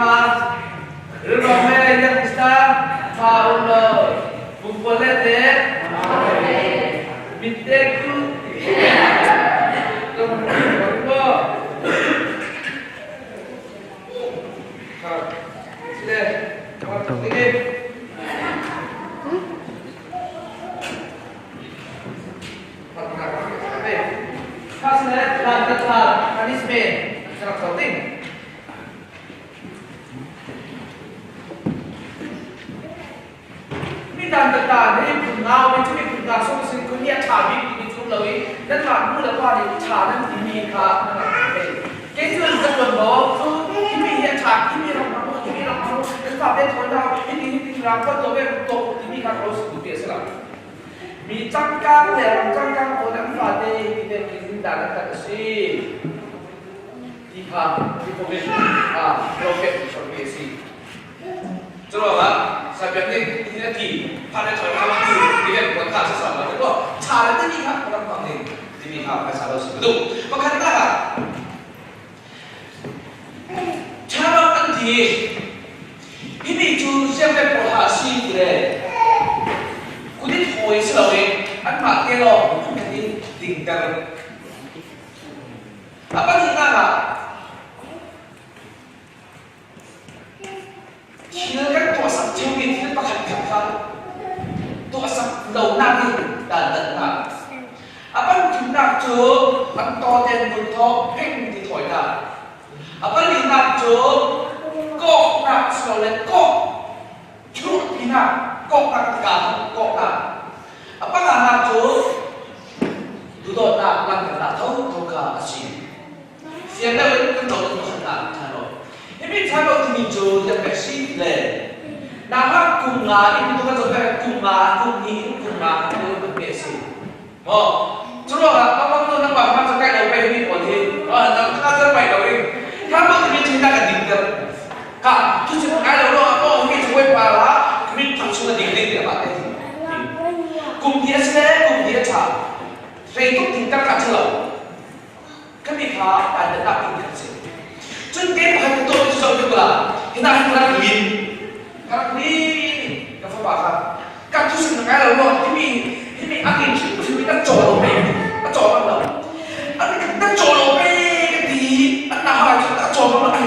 kha rilruang he iang ista tha um lo pumpual le te mit te ku Mi dan ka tan hi phun ngau mi cu mi phun ngau sung sin kun hi a ṭha bik timi cu um lo i nanmah nu le pa nih ṭha nan timi kha nan rak thei. Kei cu ka ṭuan maw cu himi hi a ṭha himi ram ram himi ram ram nan fa te thawi hna hiti hiti ram kan tuah ve tuah timi kha ka lo si duhmi a si lo. Mi cangkang le ram cangkang pawl an fate hiti te in dan an tat a si ti kha information profet nih a si. Curuangah Sabiak nih hitin a ti, phan le ṭhawl kha ti ti le kuat kha sasam lo maw ṭha le timi kha ram hmang ning timi kha phaisa lo si ka duh. Pakhatnak ah ṭha an ti himi cu siangpahrang pawl ha a si ti le kut in hawi si loin anmah te lawng phun in dingter. A pahnihnak ah Thil kan tuahsak ṭheumi thil pakhatkhat kha tuahsak lonak in dantatnak. A pathumnak cu an tawten vun thawh pheng ti thawinak. A palinak cu kawknak silole kawk chuhpinak, kawknak tikah kawknak. A panganak cu duhdawtnak langhternak thotho kha a si. Fiang deuh in kan dawt pakhat ah ṭha lo. Himi ṭha lo timi cu lemrek si le nangmah kum nga in tu kan zoh kum nga kum hnih in kum nga kan tu kan pe si. Maw cu ruangah nangmah tu nangmah hma cu kai lo pei mi pawl hi nang kha zer pai lo in ṭha lo timi cu na kan ding ter ka tu cu kai lo ruangah maw himi cu wei pa la mi thang chung a ding ding ti amah te kum hnih a si le kum hnih a ṭha rei tuk ding tak ka ṭha lo Kan mi kha dantatnak in kan si. Cun te pakhat ka tuah cu zoh te kula hina hin ka rak lin ka rak lin ka fapa kha ka thusin ka ngai lo maw timi himi a kin hrim hrim in a caw lo pe a caw bang lo an na caw lo pe ka ti an na ha cu a caw bang lo ai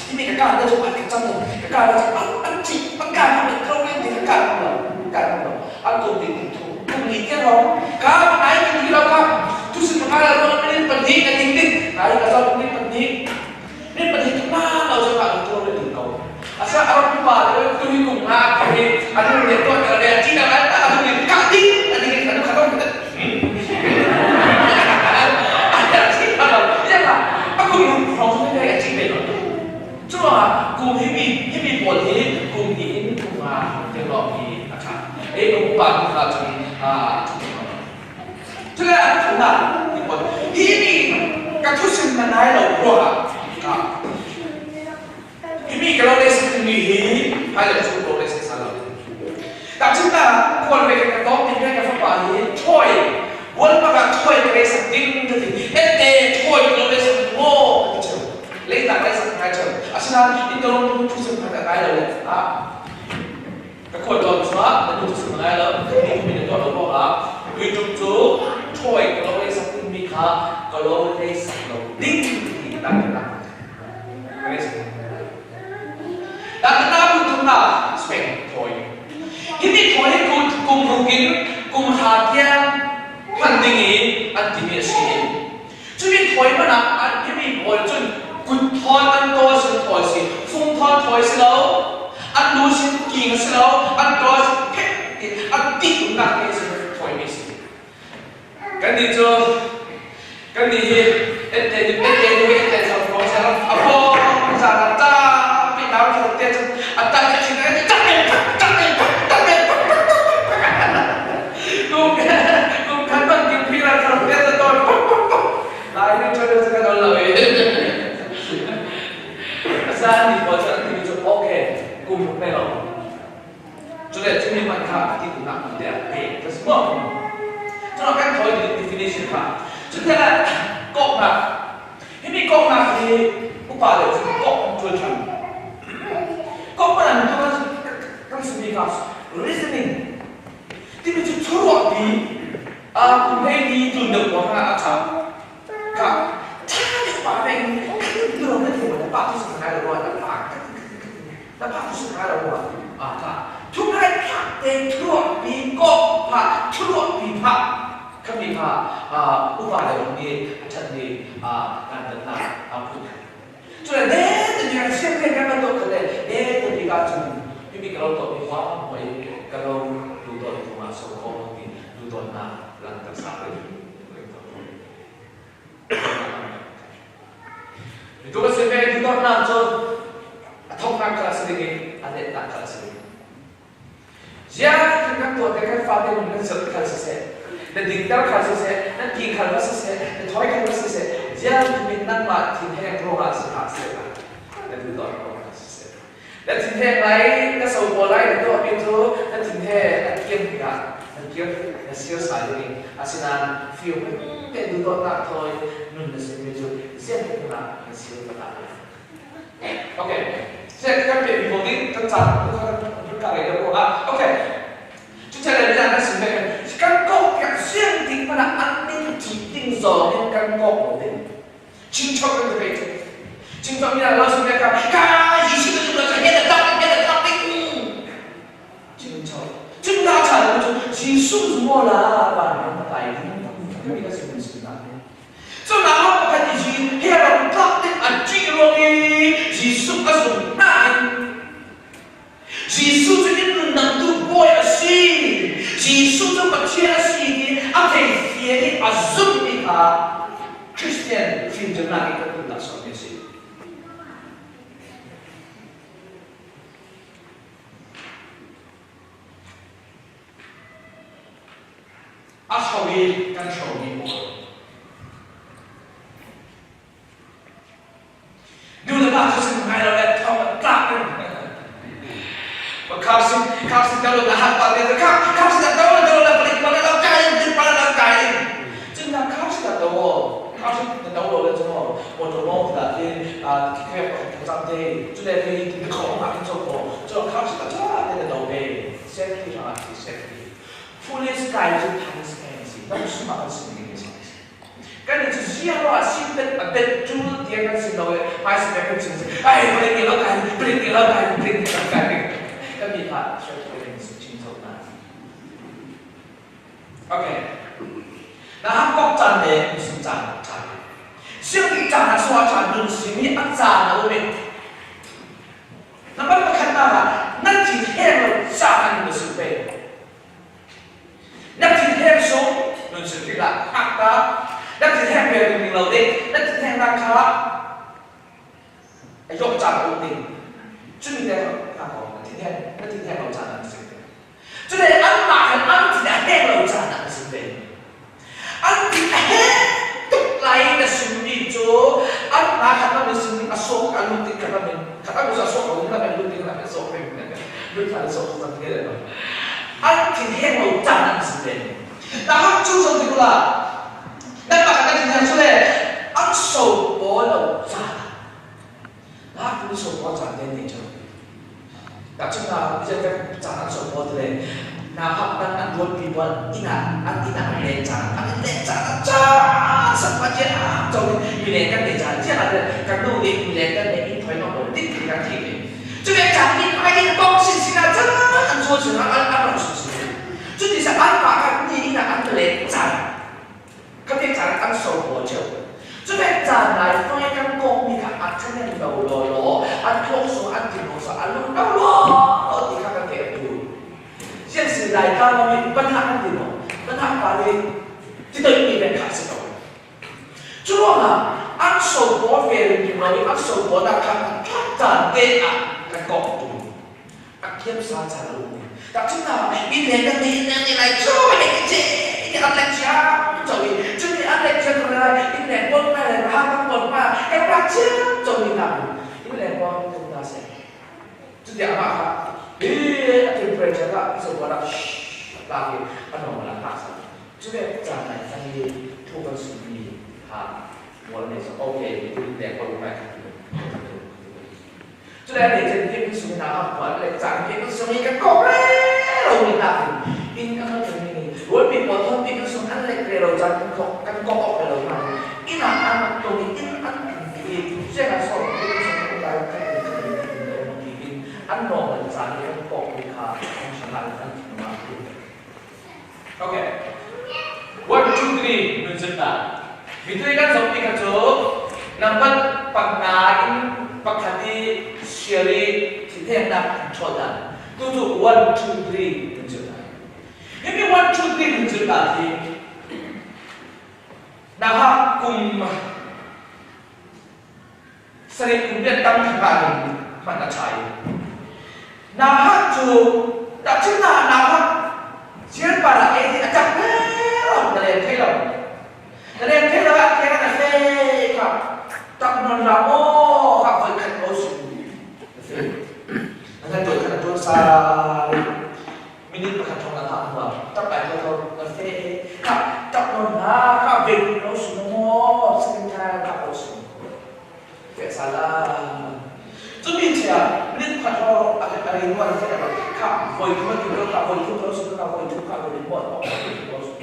himi ka ka na cu an ka cam lo ka ka na cu an ci an ka na ka lo ti ka ka lo ka lo an kum ding thu kum li te ro ka nai kan hi lo ka tu sin ka la ro min pahnih ka ding ding nai ka zo min pahnih min pahnih tu ma lo zo ka tu le ding ko asa arab mi pa le tu hi kum nga ka hi anu le to ka le chi na la anu le ka ding ani anu kha to Curuangah kum himi himi pawl hi kum hnih in kum nga tiang lawng hi a ṭha. E kum upa hnu kha cun a ṭhu Cule an thumnak ti pawl hi mi ka thusim na ngai lo ruangah himi ka lo le sak mi hi hmailei cu lo le sak sa lo. Tahchunhnak ah khual ve ka tawng ti ka fapa hi ṭhawi bualpak ah ṭhawi ka le sak ding ka ti ette ṭhawi ka lo le sak maw ka ti cheu leitak le sak ngai cheu asinain in ka thu sim kha ka ngai lo le ah ka khual tawn chungah na nu sim ngai lo mi min na tuah lo ruangah tuitum cu ṭhawi ka lo le sak ding mi kha ka lo le sak lo ding ti ka tak ka tak na bu na speng thawi himi thawi hi kum ruk in kum hra tiang hman ding i an timi a si. Cumi thawi hmanh ah an timi pawl cun kut thawn an taw sin thawi si, fung thawn thawi si lo, an lu sin king si lo, an taw sin phek ti an ti umnak te sin thawimi si. Kan nih cu kan nih hi ette ette nu ette sa fo sa a fo za na ta pi nau tho te chu a ta ke chin ai tak tak tak tak tak tak kum kum khat bang kin phi ra tho te to lai ni cho cho kan lo i asa ni po cha ti chu okay kum pe lo Cule cumi hmanh kha a ti nak te ah pe ka si maw? Cun kan thawi definition kha cutikah kawknak himi kawknak hi upa le cu kawk an ṭuan ṭhan. tlun deuh ruang ah a ṭha. Ka ṭha deuh pa peng khatin ti lo na ti na pa tu ngai lo rua na pa na pa tu ngai lo rua a ka thu ngai phak te thuruah pi kok pha thuruah pi pha khami kha upa deuh nih a ṭhat ni nan dat na a phu cule ne te mi kan siam kan kan to khale ne te mi ka cun mi ka lo to mi hwa hoi ka lo lu dot kuma so ko ni lu dot na lang tak sa Mitu a si ve duhdawtnak cu a thawknak kha a si ding i a letnak kha a si ding. Ziah thil kan tuah te kan fate nun kan zalh khal siseh, na dingter khal siseh, na ti khal va siseh, na thoi khal va siseh, ziah min nangmah thinheng ruangah si hlah seh na duhdawt ruangah siseh. Na thinheng lai, na sopaw lai na tuahmi cu na thinhe a kiam tikah na kir na sirsai ding asinain fiung te duhdawtnak thawngin nun na simi cu ziah ah na sir ta lai. Okay. Sian kan pe mi ding kan caan kan ka rei deuh ah okay. Cucaah le na sin kan kok piak siang ding mana an ning ṭih ding zong in kan kok lo ding. Chingchok kan pe cu. Chingchok mi lo sin ka ka Jesuh ka zumh lo he na tak he na tak ding. Chingchok. Cun na cha lo cu Jesuh zumo la van ram kai ding. Kami ka sin sin na. Cu na ho pakhat i ji he ram tlak ding an ṭih ruang i Jesuh a zum nain Jesuh cu in nundangtu bawi a si. Jesuh cu Pathian a si i a theifian i a zumhmi kha Christian fimcawnnak i kan nunnak sawmmi a si. A hro i kan hromi pawl. Nu le pa cu sin ngai lo le thong an tlak in khar sin khar sin dalo na hat pa le kha khar sin dalo dalo la palik pa la kai in pa la kai in cun na khar sin do khar sin do lo le chu mo to mo ta ti a khe pa chang te chu le ti ti kho ma in cho ko chu khar sin cha te na do ve safety ra ti safety police kai chu punishment si dam su ma kan sin ni si Kan i cu ziang ah sintet a bet ṭul tiah kan si lo i hmaisabik kan chim ai palik nih lo kai palik nih lo kai palik nih lo kai kan mi kha hriat in si chin cho hna. Okay. Na hak kok caan le musum caan caan. Siang caan ah suah caan nun simi a caan a um i na ban pakhat na na thin heng lo caan na su pe. Na thinheng sung nun sin tikah hngak ta. Na thinheng ve ning lo ding. Na thinhengnak kha a yok caan a um ding. Cumi te hna ko na thinheng na thinheng lo caan an si. Cule anmah khan an thin a heng lo caan an si ve. An thin a heng tuk lai na simmi cu anmah khan na sin a sawk a lut tik kha min khat a a sawk lo na men lut tik na men sawk ring lut kha sawk cang te le an thin heng lo caan an si ve. Ta hak cu zong ti kula nan mah kan thin heng cu le an so paw lo caan Ngaknu nih sawpaw caan te nei cu. Tahchunhnak ah kan caan an sawpaw te le hna hak an ruatpi buan inn ah an inn ah an len caan an in len caan ah caan sakpa cia cho in mi len kan nei caan cia ah kan nu nih mi len kan nei in thoi no lo tik kan thi ve. Cu ve caan in ai in kong sin sin ah caan an zual sin ah an an ro sin sin. Cu ti sa an mah kan ni inn ah an len caan Khatik caan an sopaw cio. Cuve caan lai fai kan kawkmi kha a ṭhahnem lo lawlaw, an thluak sung an thinlung sung a lung lo law ti kha kan theih a tu. Siansin lai ka lam in panah kan ti maw? Panah pa nih titoihmi pek kha a si ko. Cu ruangah an sopaw ve ring lo i an sopawnak kha a ṭhat caan te ah kan kawk tu. A thiamsa caan a um. Tahchunhnak ah, inn le kan nei nan ni lai cu hei ti ce an lek chiam cho i cun nih an lek chiam cho lai inn le pon ma le ha kan pon ma kan rak chiam cho i na inn le pon tum na se cu tiah amah kha hi a temperature ah so pa rak lak i a normal ah lak sa cu ve caan lai cang i thu kan sumi ha wal ne so okay inn le pon ma Culai nih cun hi sung hna a huat le cang hi sung i kan kawk rero mi hna in kan kan mi nih rualpi pawl thawng pi sung an lek rero cang kan khok. zan i kan kawkmi kha kan hrangah in kan thinlung ah a lut. Okay. One, two, three, nun zunnak. Mitui kan zommi kha cu number panga in pakhat i share i thitheknak an ṭhawl dan. Tu cu one, two, three nun zunnak. Himi one, two, three nun zunnak hi nangah kum sarih kum rian tam kha in hman a ṭha i nahak cu tahchunhnak ah nahak sianpar ah ei a ṭap lo na len thei lo na len thei lo ah keng a fe kha ṭap non la maw kha voi khat ko su na kan tuan khat a tuan sai minute pakhat thong na hngah hnuah ṭap ai tho tho na fe kha ṭap non hna kha ve lo su maw second time kha ko su fe sala cumi chia minute pakhat ho a a ri nuan fe kha voi thum ti ko kha voi thum ko su kha voi thum kha voi mo ko su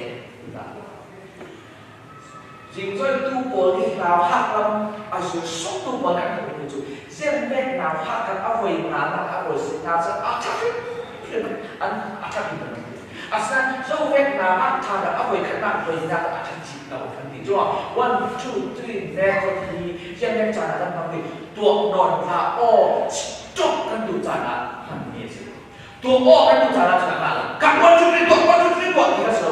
Zingzoi pawl nih nau hak lam a zul suktu pawl nih an hmuhmi cu zianpek nau hak kan a voi nganak a voi si hna cu a ṭha hrimhrim an a ṭha hrimhrim an ti. Asinain zofek nau hak ṭha dah a voi khatnak voi hnihnak a ṭha cit lo an ti. Cuah one two three method hi zianpek caan ah kan hmang i tuah nawn hlah aw tuk kan duh caan ah hmanmi a si. Tuah awk kan duh caan ah cun a ngah lo. Kan one two three tuah one two three tuah ti kha si lo.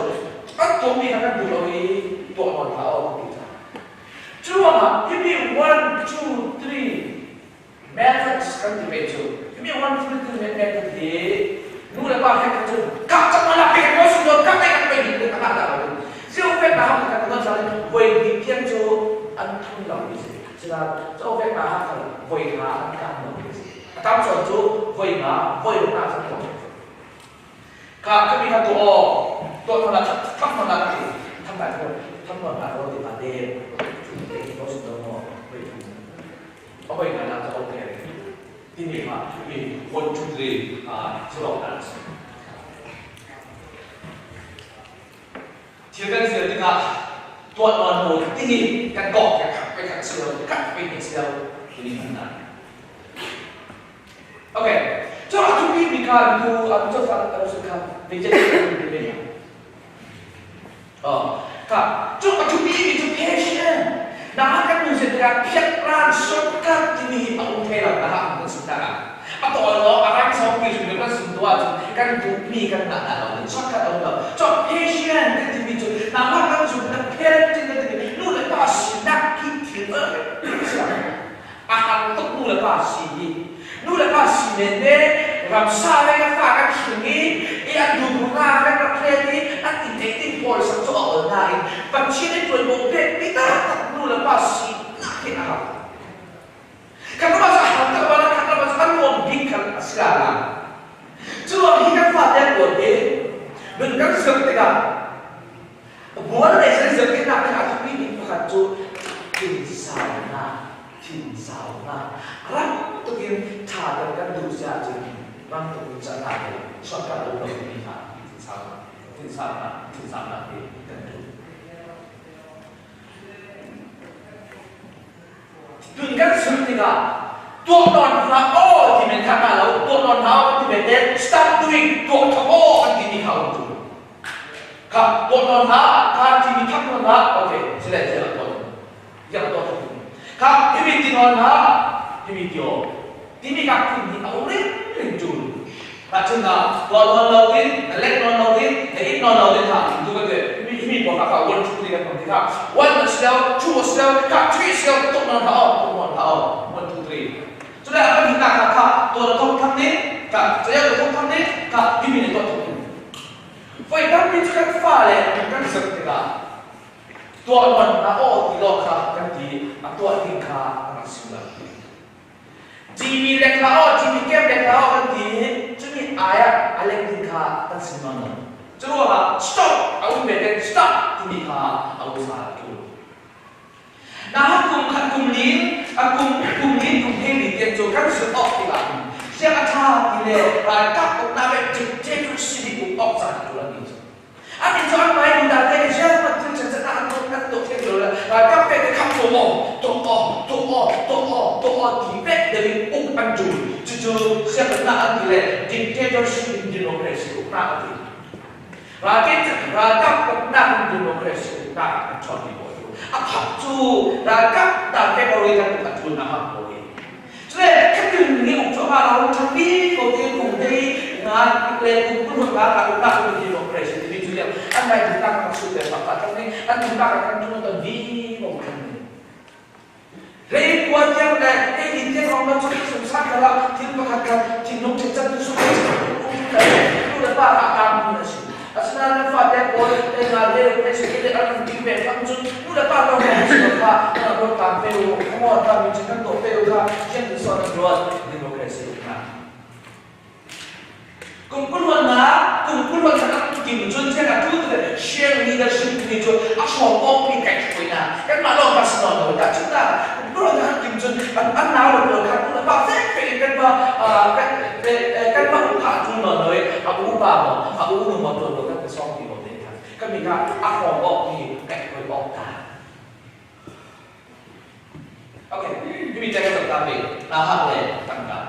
Kan tuahmi kha kan duh lo i tuah nawn hlah awk kan ti caan. Cu ruangah himi one two three methods kan ti ve cu himi one two three method hi nu le pa he khan cun kah cang malak pe kan ko sun kah kai kan pe ding a ngah dah lo. Zio pek na ham kan kan caan voi hnih tiang cu an thun lo mi si. Sinain cho pek na ha khan voi nga an kah lo mi si. A tam cawn cu voi nga voi ruk na cu tuah ka kami kha tuah aw tuah thon ah tham thon ah ti tham lai ko tham thon ah ko ti pa de te ko sun do mo voi thum a voi nga na ka okay timi kha mi one two three a chuak na thil kan zir tikah tuah nawn maw timi kan kawk kan khat pe khat si lo khat pe ni si lo timi hman na. Okay, cu a thupi mi kha nu an cu fa an su kha vegetarian ti ve. Oh, ka cu a thupi mi cu patient na kan nu se tikah phiat ran shortcut timi hi a um thei lo na ha kan sim ta a tawl lo a rang song ti hrim kan sim tu ahcun kan duhmi kan ngah dah lo shortcut a um lo. Cu patient kan timi cu nangmah kan zum na parenting kan timi nu le pa sinak ki thil a har tuk nu le pa si hi nu le pa si men le ramsa le ka fa kan hring i i an dudu hna kan rak hlet i an in ei ding pawl sak cu a ol nain Pathian i ṭuanvo pek mi taktak nu le pa si nak hi a har. Kan ram ah har tak bala kan ram ah a nuam bik kan a si la la. Cu ruang hi kan fate an tuan hi nun kan zirh tikah bual le zei zirhnak kha a thupi bik pakhat cu thinsaunak thinsaunak rang tukin ṭha deuh kan duh si ahcun rang tukin canah le shortcut um lo timi kha thinsaunak thinsaunak thinsaunak hi kan duh. Tun kan chim tikah tuah nawn hlah aw ti men kha ka lo tuah nawn hlah aw ti men te start doing tuah thok aw an timi kha um tu kha tuah nawn hlah kha timi thak nawn hlah okay sile tiah tuah yang tuah thok kha himi ti nawn hlah himi ti aw timi ka phun hi a um ring ring ṭul. Tahchunhnak, tuah nawn lo in, na lek nawn lo in, na it nawn lo in ha tu kan ti. Himi himi pawl kha kha one two three kan hmang ti kha. One a si lo, two a si lo, kha three a si lo, tuk nawn hlah aw, tuk nawn hlah aw. One two three. Cule a kan hinak kha kha tuah na thok tham ning, kha caya na thok tham ning, kha himi nih tuah thok ning. Voi tampi cu kan fale kan zirh tikah tuah nawn hlah aw ti lawng kha kan ti, a tuah ding kha a rak si lo. Cimi lek hlah aw, cimi kem lek hlah aw kan ti i cumi ai ah a lek ding kha kan sim nawn lo. Cu ruangah stop a um ve ten stop timi kha a um sa a ṭul. Na kum khat kum lin a kum kum lin kum he li tiang cu kan zulh awk tikah hin siang a ṭha ti le ralkap uknak le dictatorship uk awk caan a ṭul an ti cu. An inn cu an hmai duhdah te zeihmanh thil ṭha ṭha an tuah an tuah theng lo le ralkap pe te kham tuah aw tuah aw tuah aw tuah aw tuah aw ti pek deuh in uk an ṭul. Cucu Cucu sianginn an ti le dictatorship in democracy uknak a ti. Ralkap uknak in democracy uknak an chuahpi pawl cu a thok cu ralkap ta February kan uk a ṭun a hang ko hi. Cule khatin ni uk cu amah lo ṭhangpi ko ti kum hlei nga le kum 20 nga ka uknak in democracy timi cu an nai duhnak kan sut le fakta ṭang nih an duhnak kan ṭun ton vi ko ṭang nih. Hlei kua tiang le hlei li tiang lawng na chung sungsan kal ah thil pakhat khat thinlung ṭhetcat tu sung nu le pa kha a mi a si. Asinain nan fate pawl hlei nga le hlei sik le an ding ve fang cun nu le pa lawng lawng si lo kha na ruat taan pe u, come on, ta mi chin kan tuah pe u kha thiang in sawn an ruat democracy uknak. Kum 20 nak kum 20 nak kim cun thiang a tu tu share leadership timi cu a hrawm awk mi kai hruainak kanmah lawng kan si nawn lo ta cun ta kum 20 nak kim cun an an nau le pawl kha tu pa fek fek in kan pa kan kan pa u kha tu nawn lo a u pa mo a u nu mo tuan lo kan ka song ti mo te kha kan mi kha a hrawm awk mi kai hruai awk ta. Okay, himi te kan ta ve na hak le tangka.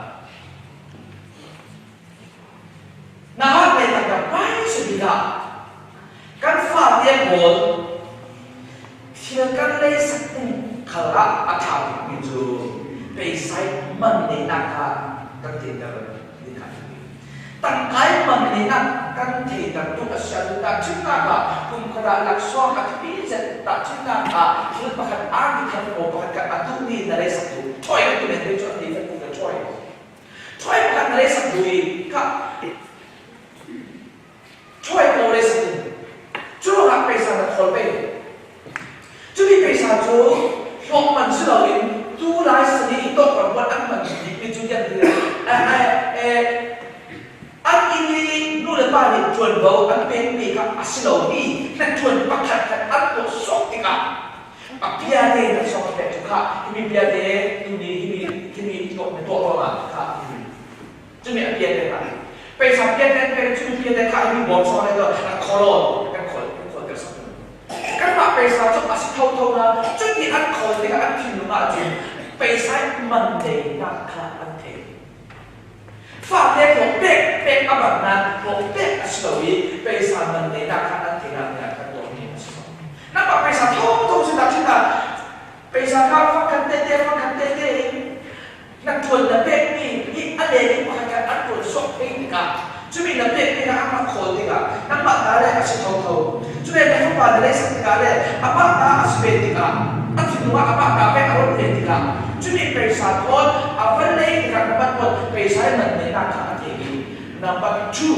Na hak le tangka pai se bika kan fa te pawl thil kan lei sak khal ah a tha bik mi cu peisai man ne nak kha kan te ter ni kha. Tangkai man nih a kan theiter tuk a si ahcun tahchunhnak ah kum khat ah laksawng a thipi zet tahchunhnak ah thil pakhat arti khat aw pakhat khat a duhmi na lei sak duh ṭhoi kan ti men te cu an ti kan le ṭhoi ṭhoi pakhat na lei sak duh i kha ṭhoi ko lei sak ding cu ruangah phaisa na khawl pe. Cumi phaisa cu hlawk man si loin tu lai sani i tawkram huat an hman bikmi cu tiah ti an inn i nu le pa nih ṭuanvo an pekmi kha a si lomi hnaṭuan pakhat khat an tuah sawk tikah a bia te na sawk pek cu kha himi bia te tuni himi himi tuah na tuah ruangah kha cumi a bia te kha phaisa bia te pek cumi bia te kha himi bawm sawk le a kholawn kan khol kan khol ter sak. Kanmah phaisa cu a si thotho na cuti an khawl tikah an thinlung ahcun phaisa man neinak kha an thei. Fate hlawh pek pek a ban nain hlawh pek a si lo i phaisa man neinak kha an theinak nih kan tuahmi a si lo. Nangmah phaisa thotho si dah cun phaisa kha fangkhat tete fangkhat tete in na ṭuan na pekmi hi a leng in pakhat khat an ṭuan sawk thei tikah cumi na pekmi kha amah khawl tikah nangmah ta le a si thotho. Cule na fapa na leisak tikah le amah ta a si ve tikah a thinlung ah amah ta pek a rat ve tikah cumi phaisa thawn a van lei tikah na man kuat phaisa in man neinak kha a thei i number two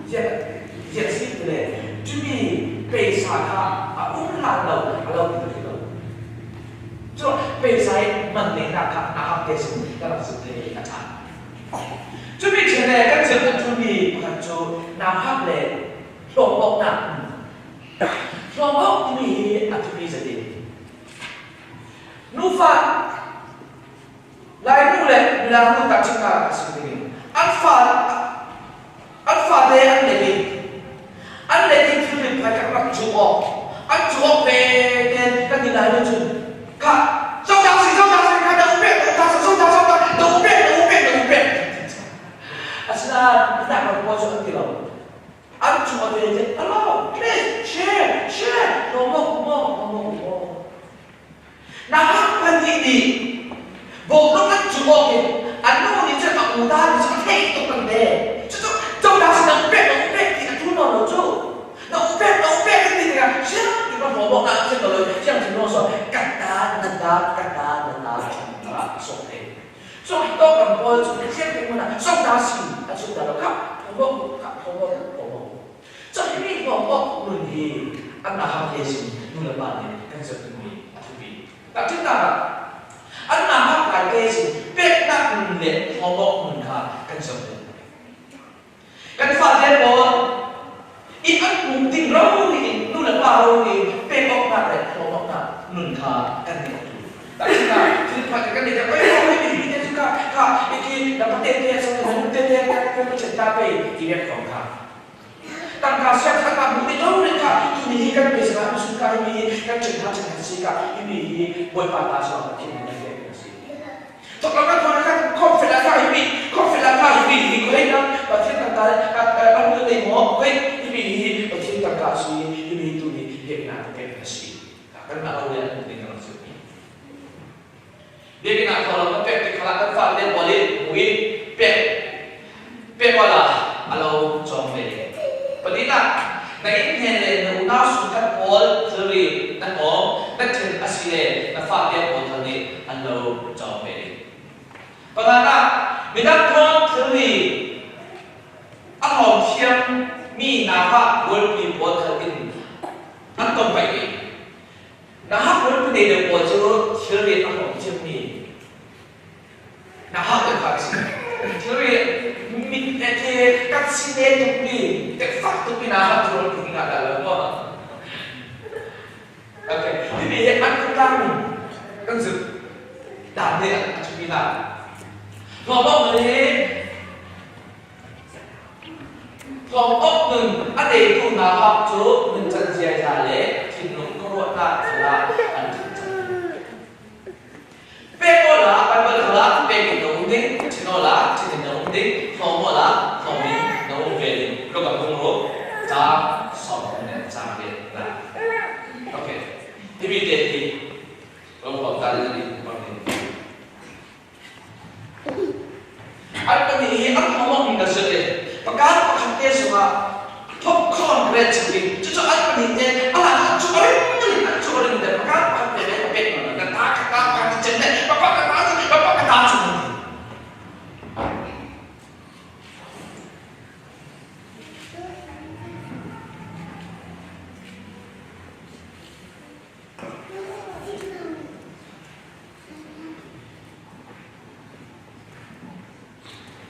ziah ziah si ti le cumi phaisa kha a um hlan lo a lo ti lo. Cu phaisa man neinak kha a hak te sin ka rak zumh thei a ṭha. Cumi ṭhen le kan zirh a ṭumi pakhat cu nauhak le hlawkbawknak hlawkbawk timi hi a thupi zetin. Nufa Lainu le Mirang nu tahchunhnak a si dingin an fa an fate an lei i an lei i thilri phai kha rak cu awk an cu awk ve ten kan ti lai lo cun kha zohtak si zohtak si kha na upek na utak zohtak zohtak na upek na upek na upek. Asinain minak ram pawl cu an ti lo. An cu a ve te alo please share share no mo mo no mo mo. Nangmah pahnih nih bawmlung an cu awk in an nu nih cun a u ta nih cun a theih tuk kan le. Cucu cozah sin na upek na upek ti a ṭul nawn lo cu. Na upek na upek kan ti tikah siang ti ma hlawm awk na thiam lo siang cun nawn so kan ta nan ta kan ta nan ta ta sawk thei. So hi to kan pawl cu thiam ding mun ah sok ta si a chu ta lo kha thomok kha thomok thomok. Cu hi hlawm nun hi an aham te sin nu le pa nih kan zoh dingmi a thupi. Tahchunhnak ah, an aham lai te sin peknak nun le hlawm nun kha kan zoh ding. Kan fate pawl i an pum ding ro in nu le pa ro in pek awknak le hlawm awknak nun kha kan ngeih awk. Tahchunhnak, thil pakhat kan nih oi oi mi hi te cu ka ka iki na pate te so na te te ka ka ka chen ta pe ti rek kong kha. Tangka siang kha ka hmuh ti to rin kha tuni hi kan pesa mi sun ka hi mi hi kan chen ha chen si ka hi mi hi Bawipa ta so thin na ke si. Thawk lo kan thawk kha khawm fel ah kha hi mi khawm fel ah kha hi mi hi khoi na Pathian tangka an nu nei maw khoi hi mi hi Pathian tangka a si hi mi tu nih biakinn ah pek a si. Kan mah lo le an hmuh ding kan rak zumh mi. Biakinn ah thaw lo kan pek tik kha kan fale pawl in hmu in pek pek wala a lo cawng ve. Palinak na inn hnen le na unau sungkhat pawl thilri na hnawm na thin a si le na fate pawl thal nih an lo cawng ve. Panganak midang thawng thilri a hnawm thiam mi hna kha bualpi pawl thal in an ton paih ve. Na hak pute deuh pawl cu thilri a hrawm thiammi na hak deuh kha a si. Thilri mit he kan sine tukmi fak tukmi na hak cu rak nga dah lo maw? Okay. Timi hi an kutlang kan zut dan nih a chumi hna. Hlawm hi Thawngawk nun a neitu hna hak cu nuncan ziaza le thinlung khuaruahnak thil ah an ṭin cang. Pek awl ah Baibal kha ah pek in na um ding, ṭhin awl ah ṭhin in na um ding, hlawm awl ah hlawm in na um ve ding. Ruk a hung ruk, caang 30 le caang riat na. Okay. Hi te hi rom ta in ani bang ding. An pahnih hi an thawng in kan si te. Pakhat pakhat te sungah popcorn red chungin cucu an pahnih te ala an chu ring ring an chu ring te pakhat pakhat te le pek na ka ta ka ta ka ti chen te papa ka ta chu papa ka ta chu.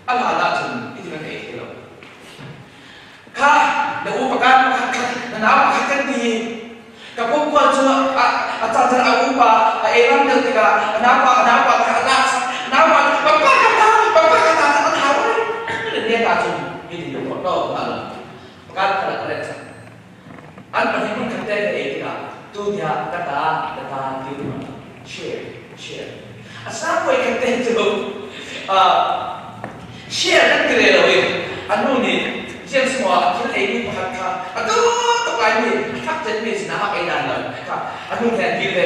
A hlan ahcun hitin an ei thai lo. Kha na u pakhat pakhat khat na nau pakhat kan ti. Ka pumkual cu a a caan a upa a ei ram deuh tikah a naupa a naupa kha a lak sak. Naupa nih papa ka ta papa ka ta an hau le ne ta cun hitin na tuah lo ma lo. Pakhat khat a let sak. An pahnih hmun khat te ka ei tikah tu tiah ka ta ka ta ti ma share share. A sang voi khat te cu share kan ti re lo in a nu nih James mo ah thil ei mi pakhat kha a tu tuk lai mi a fak cet mi sinah a ei dan lo kha a nu he an dil ve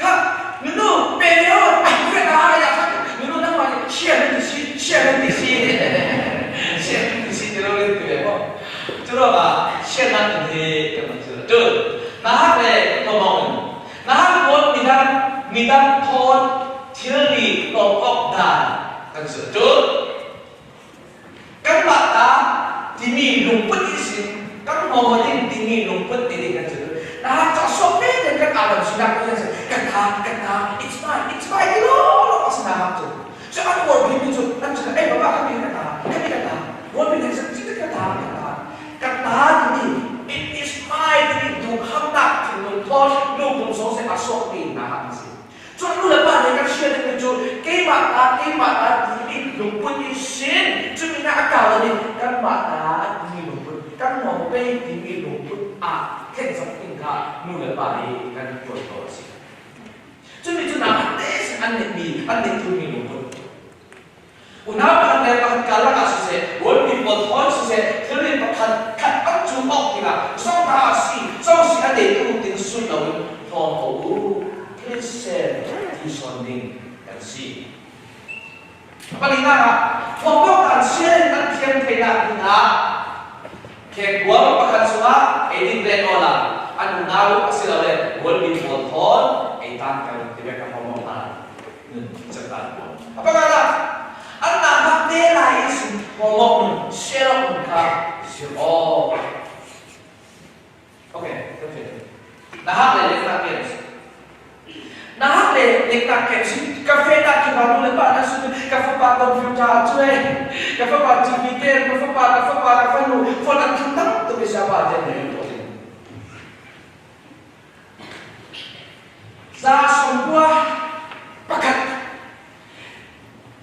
kha nunu pe ve o a ve ka ya kha nunu nang ma share nan ti si share nan ti si share nan ti si ti lo len ti ve mo cu ruangah share nan ti hi kan rak cu tu na hak le komong na hak pawl midang midang thawn thilri tlawm awk dan kan su tu Kanmah ta timi lungput hi sin kan hmawng ding timi lungput ti ding kan si. Na ca sawm men in kan alam sinak ko hian kan ta kan ta it's mine it's mine ti law law a si na cu. Cu an uar bik mi cu an cu ei baba kan mi kan ta kan mi kan ta uar mi kan kan ta kan ta kan ta timi it is mine timi duhhamnak thinlung thawn lungpum song se a sawk mi na an si. Cun nu le pa nih kan hrial dingmi cu keimah ta keimah ta timi lungput i sin cumi na a kau lo nih kanmah ta timi lungput kan ngong pei timi lungput ah thlen zok ding kha nu le pa nih kan tuan ko a si. Cumi cu na te sin an nihmi an nih thumi lungput. Unau pakhat le pakhat karlak ah siseh, World pawl thawn siseh, thilri pakhat khat an cu awk tikah zongta a si, co si a neitu tin sut loin hlawm ko u, please share ti sawn ding kan si. Palinak ah, thawngpawk an share in an thiam theinak dingah khengkuang pakhat chungah eidin le nawl ah an unau asilole World pawl thawn ei tan ter ti ve ka hom hna. A pakhat ah an nak te lai in sin ngomok sherok kha sir aw. Okay, okay. Na hak le lek nak games. Na hak le lek nak games ka fe ta ki ba nu le pa na su ka fa pa computer chu e ka fa pa TV te ka fa pa ka fa pa ka fa nu phone an thang tam tu bi sa ba je ne to. 90%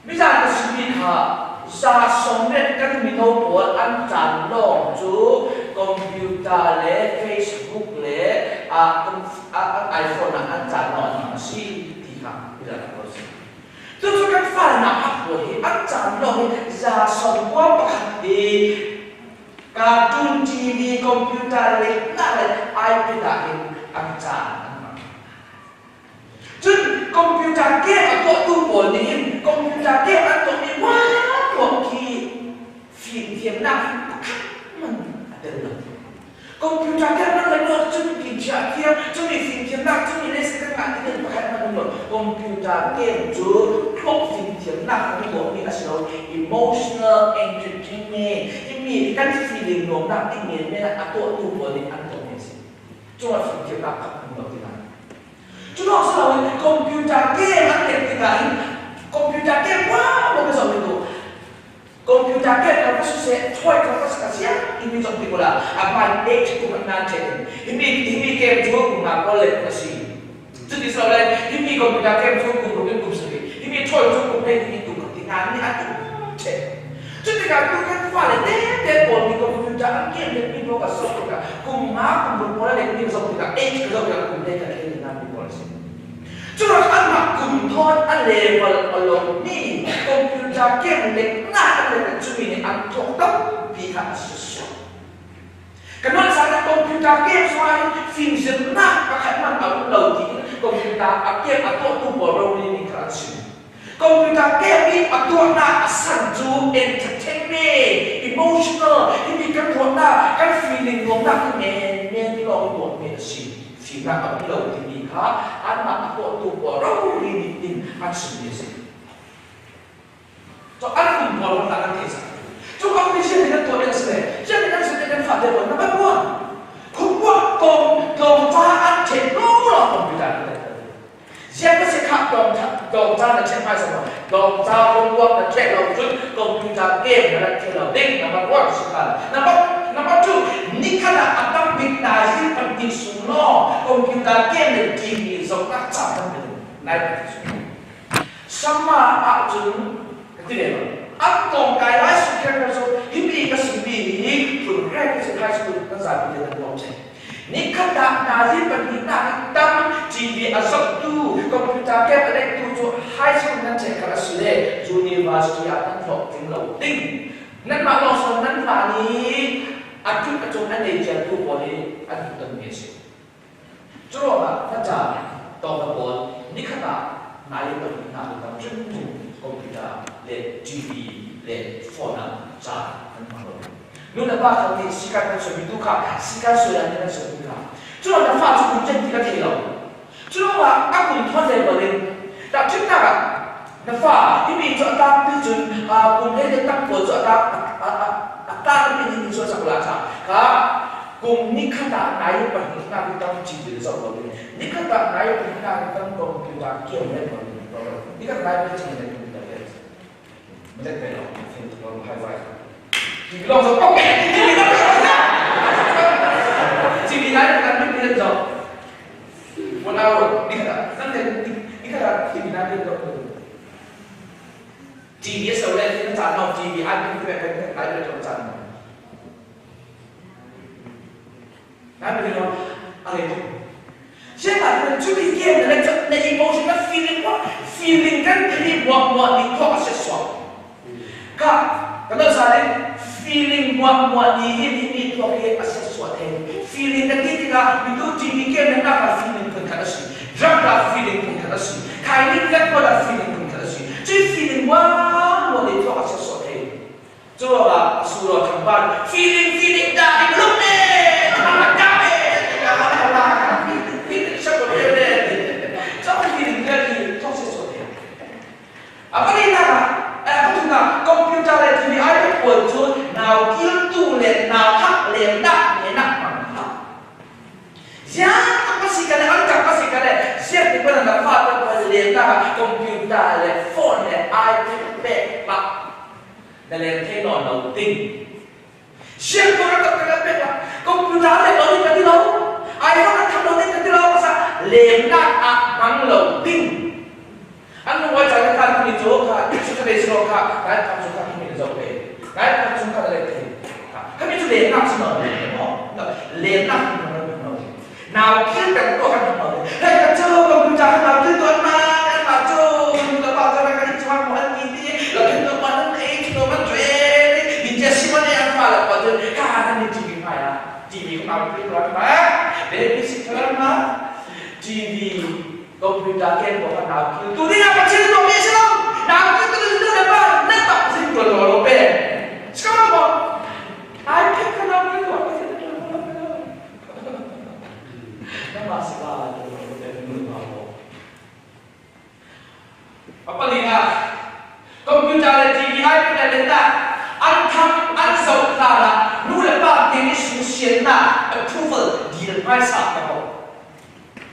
Mizan ka simi kha 100% kan mino pawl an caan lawng cu computer le Facebook le an iPhone ah an caan lawng an hmang a si ti kha mizan ka si. Tu pawl hi an caan lawng hi 91% hi cartoon, TV, computer lehnak le iPad ah hin an caan an hmang. Cun computer game a tuahtu pawl nih hin computer game an tuahmi tuah khi fimthiamnak hi pakhat hmanh a tel lo. Computer game nan lei lo cun fimchia thiam, cun i fimthiamnak cun i lesson kan ngah ti pakhat hmanh um lo. Computer game cu thluak fimthiamnak kan tuahmi a si lo. Emotional entertainment timi kan feeling nuamnak ding menmen ah a tuahtu pawl nih an tuahmi a si. Cungah fimthiamnak kha um lo tikah. Cu lawng si loin computer game an lek tikah hin computer game wow ka zoh tu computer game ka va siseh toy ka va ka siang timi zong ti kula a hman age kum an nan check himi himi game cu kum nga pawl le a si cuti so le himi computer game cu kum ruk in kum sarih himi toy cu kum hlei in kum ti hna ni an check cutikah tu kan fale te te pawl nih computer an game le mi pawl ka sok tikah kum nga kum ruk pawl le mi zong tikah age ka zoh tikah kum hlei ka hlei na mi pawl a si. Curuang anmah kum thawn a level a lomi computer game leknak an le cumi nih an thawk tampi kha a si. Kan hman sa computer game zong ah fimzirnak pakhat hmanh a um lo tiin computer a game a tuahtu pawl rori nih kha an chim. Computer game i a tuahnak a san cu entertainment, emotional, himi kan ruahnak, kan feeling nuamnak hi menmen lawng tuahmi a si. Fimnak a um lo timi kha anmah a tuahtu pawl rori nih in an chimmi a si. Cu an um pawl ram an thei cang. Cu kong ni sian nih kan tuah ding a si ve. Sian nih kan si kan fate pawl na ban uan. Khumbuak tawng tlawng ca an then lo lawng computer an tel. Sian ka si kha tlawng tlawng ca na check hmaisa maw? Tlawng ca homework na check lo cun computer game na rak khel lo ding number one si kha. Number two, nikhat ah a tam bik na hi pahnih sung law computer game le TV zohnak ca kan pe nai pahnih sung. Sama ahcun ka ti ve lo. An tawngkai lai sukher cu himi ka simi hi phun rek cu high school kan zapi te kan lawm che. Nikhat ah nazi pahnihnak in tam TV a zohtu computer game a lektu cu high school nan check kha a si le university ah nan hlawhtling lo ding. Nanmah lawng sawn nan hlan i a ṭut a cung a nei ciatu pawl hi an hmuhtonmi a si. Curuangah na ca tawng pawl nikhat ah nai pahnihnak in tam hrimhrim computer le TV le phone ah ca an hmang lo. Nu le pa kha nih sikan kan suaimi tu kha sikan suai ah kan suaimi kha. Curuang na fa cu kum chen ti ka thei lo. Curuangah a kum thon le bal in tahchunhnak ah na fa himi cu a tlangpi cun kum hlei le tam pawl cu a tlang a tlangpi nih cu a cak la kha kha Kum nikhat ah nai pahnihnak i tam cin in zoh lo ding. Nikhat ah nai pahnihnak i tam computer kiam le lo ding. Nikhat nai pahnih cin in computer le Malet pe lo phone tu lo hai vai. TV long zo okay TV na TV nai kan mi mi zo. One hour nikhat ah nan le nikhat ah TV nai pe lo. TV so le tin caan no TV an pe pe pe ai pe caan no. Cuti na na emotion na feeling wa feeling kan timi muak muak nih thawk a si suak. Ka kan sa feeling muak muak ni hi ni ni thawk hi a si suak thei. Feeling kan ti tikah mitu TV game na ka feeling phun khat a si. Drug la feeling phun khat a si. Khai ning kan ko la feeling phun khat a si. Cui feeling muak muak nih thawk a si suak thei. Curuangah a suraw thangban feeling feeling da ding lung ne da e feeling shak ko le chong feeling le ni thok se so te apali na a pathum computer le TV ai pawl cu nau kil tu le nau hak le nak ne nak mang ha Ziah ka si ka le an ka si ka le siak ti pan na fa te pa le na computer le phone le iPad pe pa na len thei nawn lo ding. Siak ko rak ka pe pa computer le lo ka ti lo iPhone an tham lo ding ka ti lo sa lem nak ah hmang lo ding. An nu wai chan kha ni chu kha chu kha le so kha kai tham chu kha mi zo pe kai tham chu kha le the kha mi chu le nak chu no le mo le nak no nào khi kan ko kan no hey ka chu computer na khi to ma ma chu ka pa ka ka chu ma mo an ti ti la nau kil ma, babysitter ma, TV, computer game ko ka nau kil tu ding ah Pathian tuah mi a si lo. Nau kil tu nu le pa nan tak zing tuan lo lo pe. Sekarang mo iPad ka nau kil tuah Pathian tuan lo pe lo. Nama si ba tu lo pe nu pa mo. A palinak, computer le TV iPad le lennak an tham an zoh hlan ah nu le pa te nih sungsiannak approval dil hmaisa ka hau.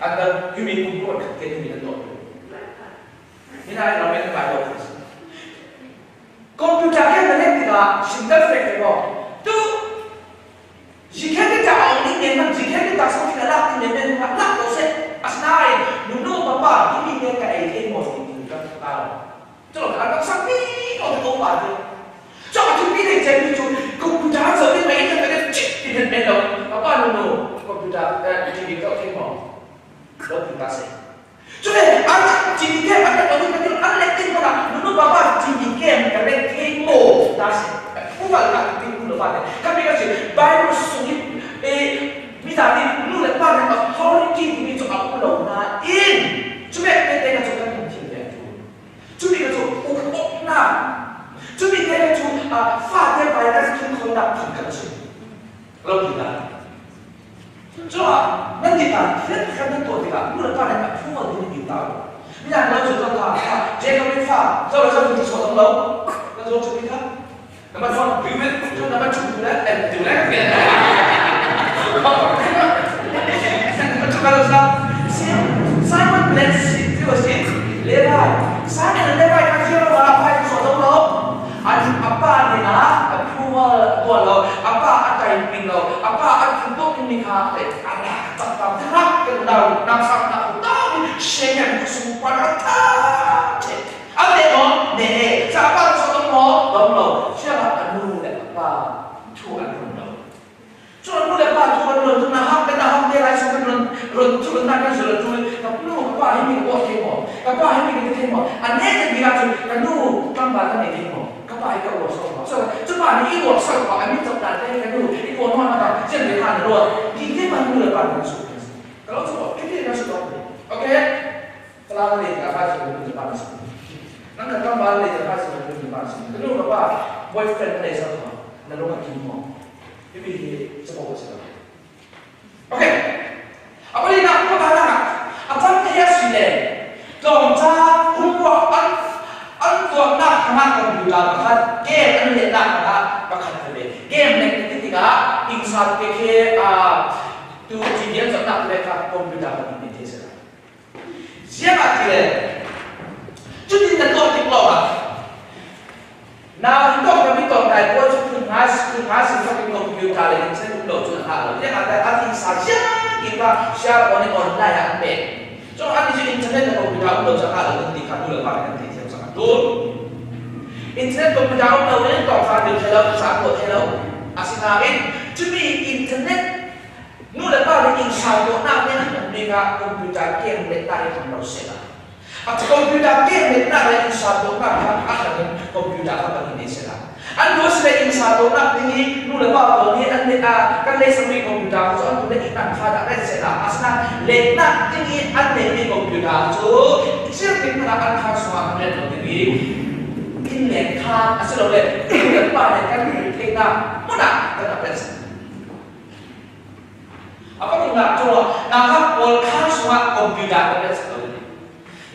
An kan himi kum ruat khat te himi an tuah. Hina in ram in kai lo. Computer ke na lek tikah sintal fek fek maw tu Zikhet ta ong ning men man zikhet ta sang thil lak ti men men ma lak ko se asinain nunu papa hi mi ne ka ei thei maw ti ti ka ta cho ka ka sang pi ko ko pa ti cho ka pi le chen mi chu computer zo ni mai ta ka chip ti men men lo papa nunu computer TV ka thei maw lo ti ta se Cule an TV game an rak anu kan an lek tin mana nunu papa TV game ka lek thei maw ta si approval ka ti nu le pa ne ka mi ka si Bible sung i e mi ta ni nu le pa ne authority ti mi chu a um lo na in cume te te ka chu kan kan thil ve tu cumi ka chu uk ok na cumi te ka chu fa te pai kan thil khon nak than kan si lo ti ta Cucaah nan nih tah thil kha nan tuah tikah nu le pa nih approval ding in ta u. Midang lo cu ka kha Jacob in fa zo le zo tu chuah lo na zo chu kha nama chuan agreement chu nama chu tu le en tu le chu ka lo sa Simon Bless si ti si Levi Simon and Levi ka chia lo ma phai chu lo lo an apa nih na approval tuah lo apa a typing lo apa a tutuk mi kha te ala tak tak rak kan dau nak sak nak tau sheng su pa ka tha che a te mo ne ne cha pa so to mo dom lo sia ba anu le pa thu an run lo chu anu le pa thu an run chu na hak na hak te lai su kan run run chu na kan su chu ka nu ka pa hi mi ko the mo ka pa hi mi ko the mo an ne te bi chu ka nu kam ba ta ne the mo ka pa hi ka wo so mo so chu pa ni i wo so ko an mi chok ta te ka nu i ko no na ba chen le khan ro ti te ma nu le pa nu su ka lo chu ke te na su okay ဖလာလေးကပါဆိုလို့ပါလို့နန်ကကဘာလေးကပါဆိုလို့ပါဆိုကနုကပါ boyfriend နဲ့ဆောနလုံးကကင်းမောဒီဘီစပေါ်စ Okay အပလီနာကဘာလာအချမ်းရရှိလေတုံချာဟุวอันอันตัวนักขนาดคอมพิวเตอร์ประคัดเกมอันเล็กนักขนาดประคัดเลยเกมในติติกาอิงซาเกเคอ่าตูจีเดียนจับนักเลยครับคอมพิวเตอร์มันเป็นเทส siapa ti จุดนี้จะตัวติดหลอกอ่ะนาที่ต้องกับพี่ตองแต่ว่าชุดคุณหาคุณหาสิ่งที่เป็นคอมพิวเตอร์เลยเช่นโหลดจุดหาเราเนี่ยแต่อาทิตย์สามเช้ากินว่าเช้าวันนี้ออนไลน์อ่ะเป็นจนอันนี้อินเทอร์เน็ตกับคอมพิวเตอร์โหลดจะหาเราตีขัดดูเลยว่าเป็นตีเทียมสักดูอินเทอร์เน็ตคอมพิวเตอร์เราเนี่ยต่อฟาดิเทลสามตัวเทลอาศินาอินจะมีอินเทอร์เน็ตนู่นเลยป้าเลยอิงชาวตัวหน้าเนี่ยมีการคอมพิวเตอร์เกมเล็กตายของเราเสียละ At computer game met na rin sa to na kan akan computer ka pag hindi sila. Ano sila in sa to na tingi nula pa to ni an a kan le sa mi computer so an le itan kha da ren sila asna le na tingi an le mi computer so sila tin na an kha so an le to tingi in le kha asilo le le pa le kan ni te na mo na kan na ren apa kung na to na ha pol kha so computer ka ren sa to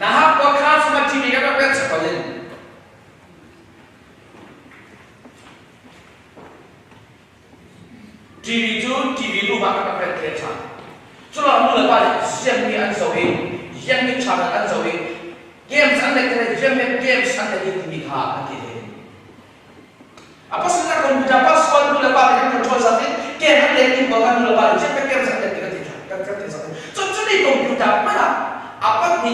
นะฮะก็ข้าสมาธินี้ก็เป็นสักคนทีวีจูทีวีรูปก็เป็นเทชาจุฬานู่นเลยว่าเสียงมีอันสวียังมีชาอันสวีเกมส์อันเล็กๆเกมเกมส์อันเล็กที่มีค่าอันที่เด่น apa sih komputer password นู่นเลยว่าเป็นคอนโทรลสักนิดเกมอันเล็กที่บอกกันนู่นเลยว่าเช่นเกมส์อันเล็กที่ก็ติดกันกันติดสักนิดจนจุดนี้คอมพิวเตอร์ไม่ละapa ni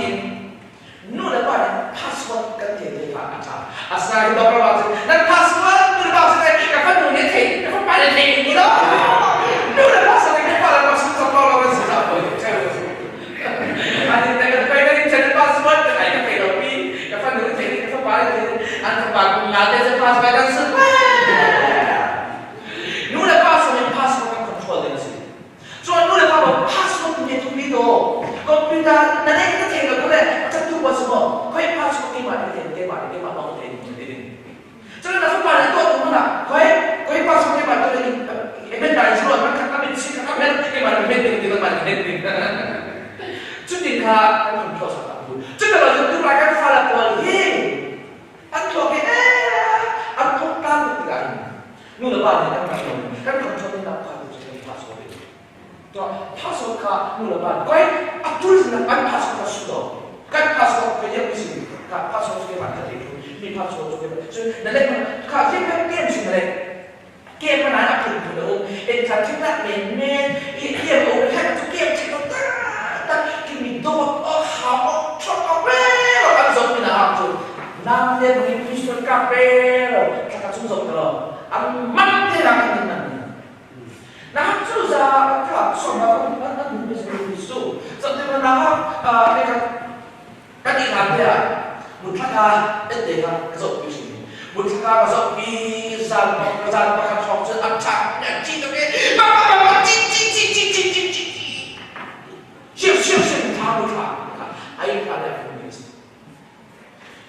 nu le pa password kan te te kha acha asa hi ba ba na password nu le pa sa ka fa nu ne the ka fa pa le the ni lo nu le pa sa ka pa la password sa pa la sa sa ko che ani te ka pa ni che password ka ai ka the lo pi ka fa nu the ka fa pa le the an ka pa ku na te sa password kan sa nu le pa sa ni password kan control de si Nu le pa nih kan hngalh lo kan control in kha tu cu kan password in to password kha nu le pa koi a tul an password kha su do kan password ka yep si ka password cu keimah ka te mi password cu keimah cun na le kha hi kan game sin le game man a phun phun a um en kha thil men men i hian o he cu game thil ta ta ki mi dot o ha o chok o re lo kan zot mi na ha cu nam le mi pistol ka pe lo thaka chung zot lo an man te la kan nan na cu za ka so ma an an mi su so te na ha me ka kan i hlan te ah muthla kha ette kha ka zoh pi hrim muthla kha ka zoh pi zan zan pakhat hrawng cun a ṭha chi to ke ba ba ba ba chi chi chi chi chi chi chi siam siam siam thla muthla kha ai hla le phun mi si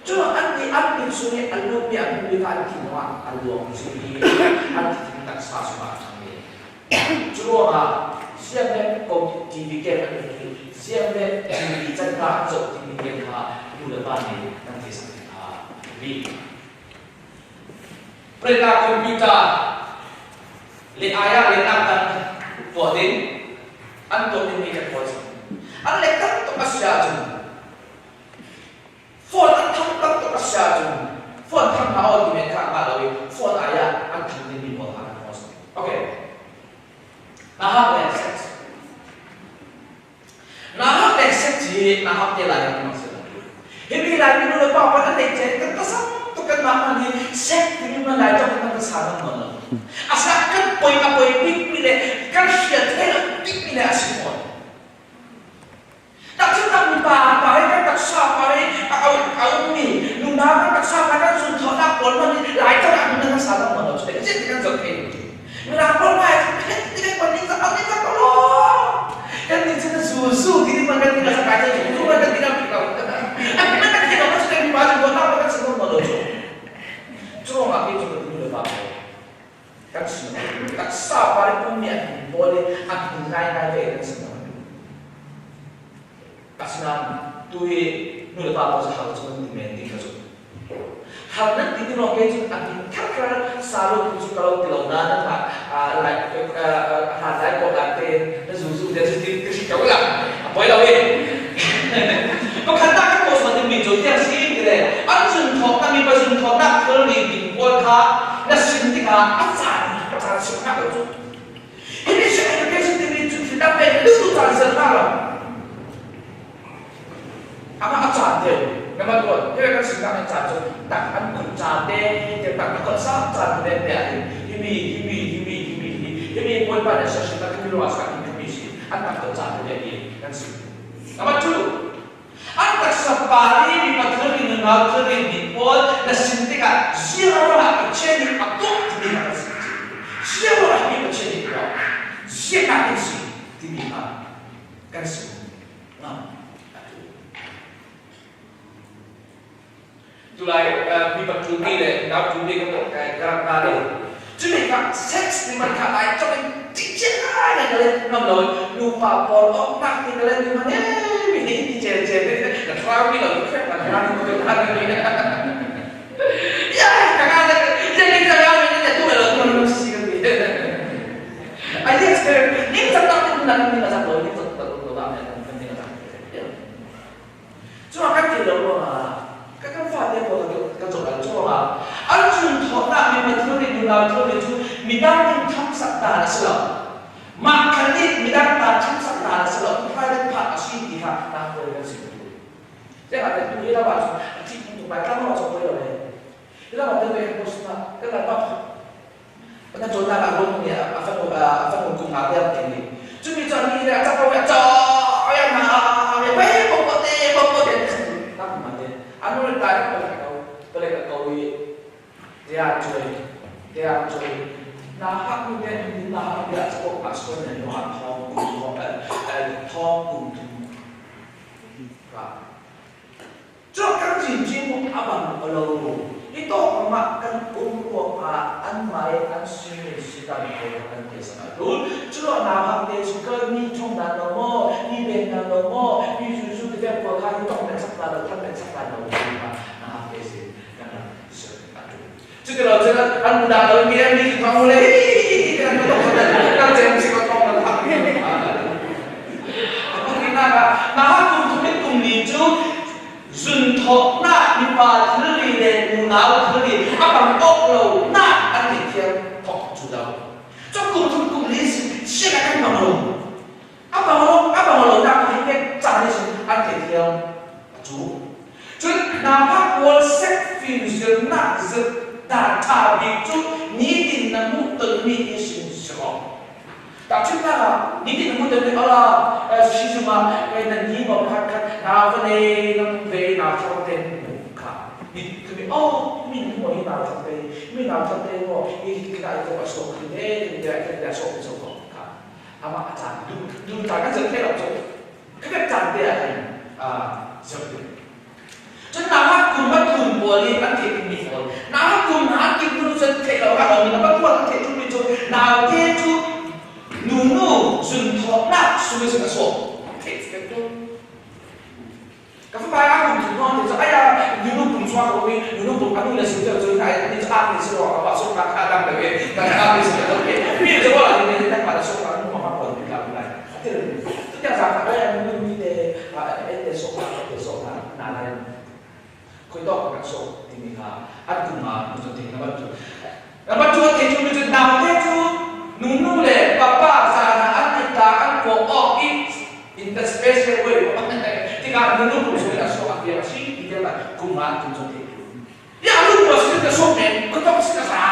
cu an ni an min sung i an lut mi an mi kha an thi ah an luang si an thi taksa sungah a ṭhang mi Cu ruangah sianginn kong TV game an i sianginn TV canka an zoh timi game kha nu le pa nih kan theisak ding kha a biapi. Preta computer le aya le dangdang tuah ding an tuah dingmi kan kawl cang. An lek tam tuk a si ahcun Phone an thang tam tuk a si ahcun phone thang hna aw ti men kha hngal lo i phone ai ah an thang dingmi pawl kha kan post. Okay. Nahak le sex. Nahak le sex hi nahak te lai kan si. Hi mi lai mi nu le pa pan an nei chen kan tasam tuk kan mah man hi sex timi man lai tong kan kan sa nan mon lo. Asa kan poi a poi bik mi le kan hrial thei lo bik mi le a si fawn. Takchunnak mipa pa he kan taksa pa he a a ummi nunau kan taksa pa kan zunthawhnak pawl hmanh hi Laitlai ah nunnak kan sa dang lo cu te kan zoh thei Mirang pawl hmai cu ti kan pan ning zak ning zak ko lo kan ning cu zu zu ti ni man kan ning zak kai zu zu man kan ning pi ko an man kan thei lo kan chu mi pa cu na kan sin lo lo cu cu ruangah kei cu kan nu le pa kan sin taksa pa le pum nih an hmun pawl i an hmun ngaingai ve kan si lo. Asinain tu hi nu le pa pawl cu hal cu an ti men ti ka zumh. Hal nan ti ti lawng ke cun an hin kher salo tu cu ka lo ti lo na nan ha lai hlan lai ko dan te na zu zu te cu ti ti si ko la a poi lo i pakhat ta kan ko suan ding mi cu tiang si ti le an zun thawk na mi pa zun thawk nak thil ri ding pawl kha na sim tikah a caan a caan sim hna lo cu hi mi sex education timi cu thil dang ve lu tu caan zel hna lo ama a caan te na ma tuan hi kan sim nak caan cu tak an kun caan te te tak na kon sa caan te te ah hin hi mi hi mi hi mi hi mi hi hi mi bawipa nih ser sim mi lo sa hi mi si an tak kon caan te te kan sim Number two, an taksa pari mi pathum in nunau thilri bik pawl na sim tikah zero ah Pathian nih a tuah timi kha kan sim zero ah mi Pathian nih tuah ziakah kan si timi kha kan sim ngam a tu. Tulai mi patru mi le nau tu mi kan ka rak na le cumi kha sex ni man kha ai chok in ti che ngai ngai le ngam lo nupa pawl ok nak ti le ni man e mi ni ti che che ne na thlau mi lo khe na na ni ko na ni ya ka ga le ye ni ka ga ni ne tu le lo tu lo si kan ni ai yes ke ni chak tak ni na ni na chak lo ni chak tak lo ba me kan ni na chak Cuah kan ti lo ruangah ka kan fate pawl ka cawk al ruangah an zunthawknak mi pathum nih nunau thil nih cu midang in thamsak dan a si lo. Mah khan nih midang ta thamsak dan a si lo. Private part a si ti kha nak kawl kan si tu. Zeicah tiah tu hi lam ah cun a thih tuk lai tlang ah cawk lo le. Hi lam ah tel ve kan post na kan lai pa na cawnnak ah ruang nih a fanu a fanu kum nga te an ti cu mi cu ni le a cak lo a ca ya na ya pai bo bo te bo bo te na kum te anu le ta ko le ko ko le ko i dia choi dia choi na hak nu te ni na hak dia ko pa so ne no a thong kum thong thong kum thum ka Cu kan cincin a bang lo. I tawk mah kan um ruangah anmah i an simi si kan ko kan ti sangat tul. Cu na hang te cu ka mi thong dan lo maw, mi ben dan lo maw, mi zu zu te vek pawl kha hi tong men sak la lo, than men sak la lo ti ma na hang te si kan rak ser atu. Cu ti lo cun an dan lo mi mi thong le chu lo. Cu kum thum kum li sin sian a kan bang lo. A bang lo, a bang lo nak hi pek caan hi cun an theithiam a cu. Cun hna pawl sek fimzirnak zir dan ṭha bik cu nitin na hmuh tonmi hi sin si ko. Tahchunhnak ah, nitin na hmuh tonmi ala sizung ah na ni mo khat khat nau va nei nam ve nau thawng te hmuh kha ni kami oh mi ni mo hi nau thawng te mi nau thawng te mo hi kina i ko a sok khi ne ti te te sok so ko kha amah a caan du du ta kan zan thei lo cu Khakhat caan te ah khan zoh ding. Cun nangmah kum a tlun pawl i an theih mi fawn. Nangmah kum hna an tlun hnu cun theih lo a lo mi na pakuat an theih ṭhumi cu naute cu nunu zunthawknak sung in a sawm. Theih fek tu. Ka fapa a kum thum hrawng te cu aya nunu kum chuak ko i nunu kum anu le sin cu na ani cu ak ni si ro ka pa suk ka kha dang le ka ka ni si lo ke mi cu wa ni ni na pa suk ka nu ma pa ni ka lai tu ta za ka aya nunu mi te a te sok na te sok na na na khoi tok ka sok ti mi kha an kum ma nu chu te na ban chu na ban chu te chu mi chu nau te chu nunu le papa za na an ta an ko ok i in the special way tikah nunu kum sung in a sok a fiang si ti tiang kum nga tum chung te ya lu ko sin ka sok men ko tok sin ka sa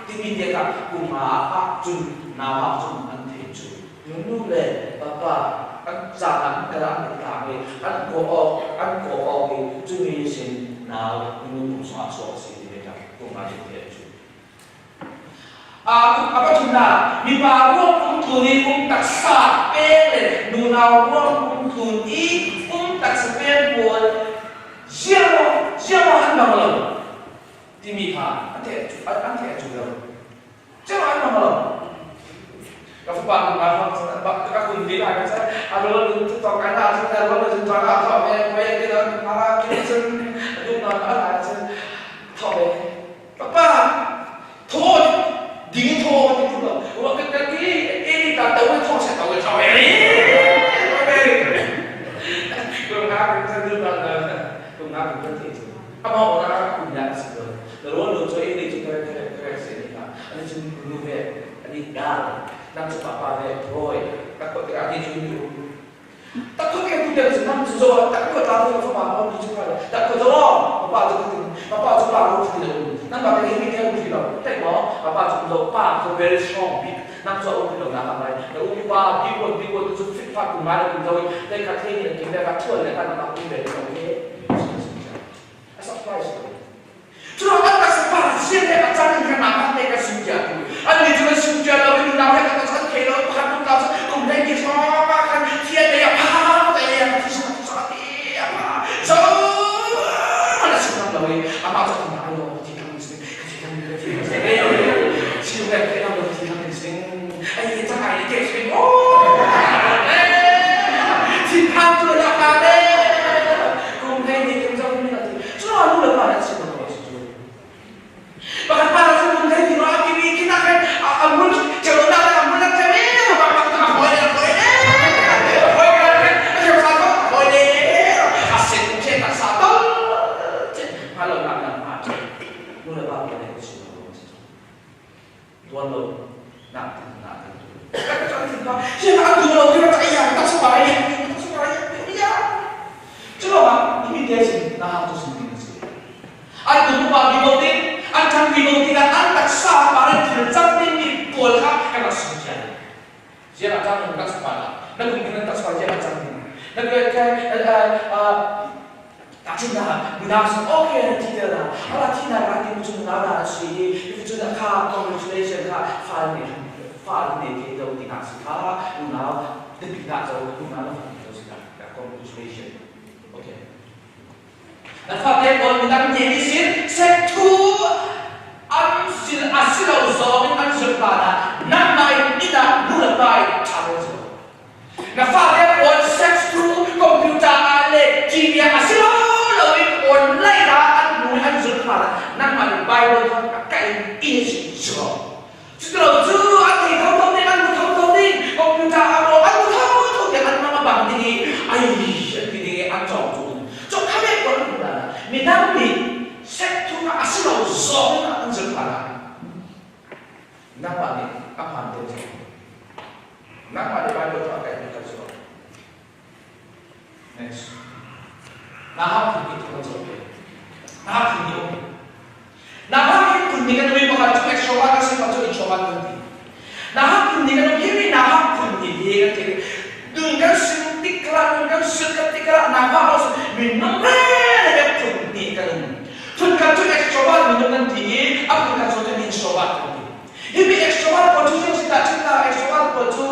timi te ka kum nga ah cun nau ah cun an the cu nunu le papa an ca an kala an tlang i an ko ok an ko ok i cumi sin nau nunu kum sung ah sok si ti ka kum nga cun the cu A pathumnak, mipa ruang um tlun i um taksa peng le nunau ruang um tlun i um taksa peng pawl ziang ziang an bang lo timi kha an theih an theih a cu lo. Ziang an bang lo. Ka fapa nu nga ka kun bi lai ka chan a rol lu tu tok ana cun a rol lu tu ana tho me ko ye ke mara ke cun du na ana cun tho me papa thaw ding in thaw kan ti phun lo wa kan kan ti eni ta to in thaw se to in thaw e kum nga kum san du ta kum nga kum kan ti chu ama ora kum ya si do ro lo cho eni chu kare kare kare se ni ka ani chu nu ve ani dal nang chu papa ve boy tak ko te ani chu nu Tak ko ke tu te chu nam chu zo tak ko ta tu fa ma mo chu ka tak ko zo pa pa chu ti pa pa chu pa ro ti lo nam ba ke mi ke ti lo te mo pa pa chu lo pa so very strong big nam chu o ti lo na ka mai na u pa big one big one chu fit fa ku ma le ku zo te ka the ni ke ka chuan le ka na ku be lo ke a surprise. Curuang an taksa pa sian he a cang in kan ah te ka sim cia tu. An nih cu kan sim cia lo i nunau he kan chan thei lo pakhat tum ta cu kum hlei ni hrawng ah khan thian lei ah pha te a thi sa thi sa ti a pha zo man a sim ram lo i amah cu an lo thi thang sing ka thi thang ka thi thang sing sim le thi thang lo thi thang sing ai cang ai ke sing o thi thang tu la ka le kum hlei ni tum zo mi la ti Cu nu le pa nih an chim ko si cu. Pakhat pa cu kum thei ti a kimi kina khan a mun chelo na a mun na themi bak bak ta hoi le hoi le hoi ka khan a cheu sa ko hoi le a sen che ta sa to che ma lo na na ma che nu le pa pa ne chim ko si cu. Tuan lo na tin na tin tu. Ka ka chang tin pa si na tu lo ki ta ya ta sa pa ya ta sa pa ya. Cu ruangah hi te sin na hang cu sin ding a si. An kum upa bi bo ding, an ṭhang bi bo tikah an taksa par in thil cang dingmi pawl kha kan rak sim thiam. Ziang ah cang in taksa par ah na kum in taksa par ziang ah cang ding. Na ke tahchunhnak ah nunau sin okay na thi te la ala thi na ra ti mu cu nunau na si i if cu na kha congratulation kha fal ne fal ne the do ti nak si kha nunau te pi na zo nunau na fa ti si ka congratulation okay na fate pawl midang nih ni sin set thu an sil a si lo zawng in an zul pa na nangmah in inn ah nu le pa in ṭha lo cu na fate pawl sex thu computer ah le TV ah a si lo lo in online ah an hmu i an zul pa na nangmah in Bible kha a ka in in sin cu Cuti cu an thei thotho ding, an hmu thotho ding, computer ah maw an hmu thotho ding, an mang a bang ding i ai an ti ding i an cawng cu. Cu kha ve ko an hmu la. Midang nih set thu kha a si lo zawng in an zul pha la. Nangmah nih nih a hmaan te cu nangmah nih Bible cu a kaihmi kha cu. Next. Nahak phun nih thawng an ve. Nahak phun nih um. Nahak hi phun nih kan um pakhat cu extrovert a si pakhat cu introvert kan ti. Nahak phun nih kan um hi mi nahak phun nih hi kan ti. Dun kan sin tikla dun kan sin kan tikla nahak lo minung re le phun nih kan um. Phun khat cu extrovert minung kan ti i a phun khat cu introvert kan ti. Hi mi extrovert pawl cu si ta chin extrovert pawl cu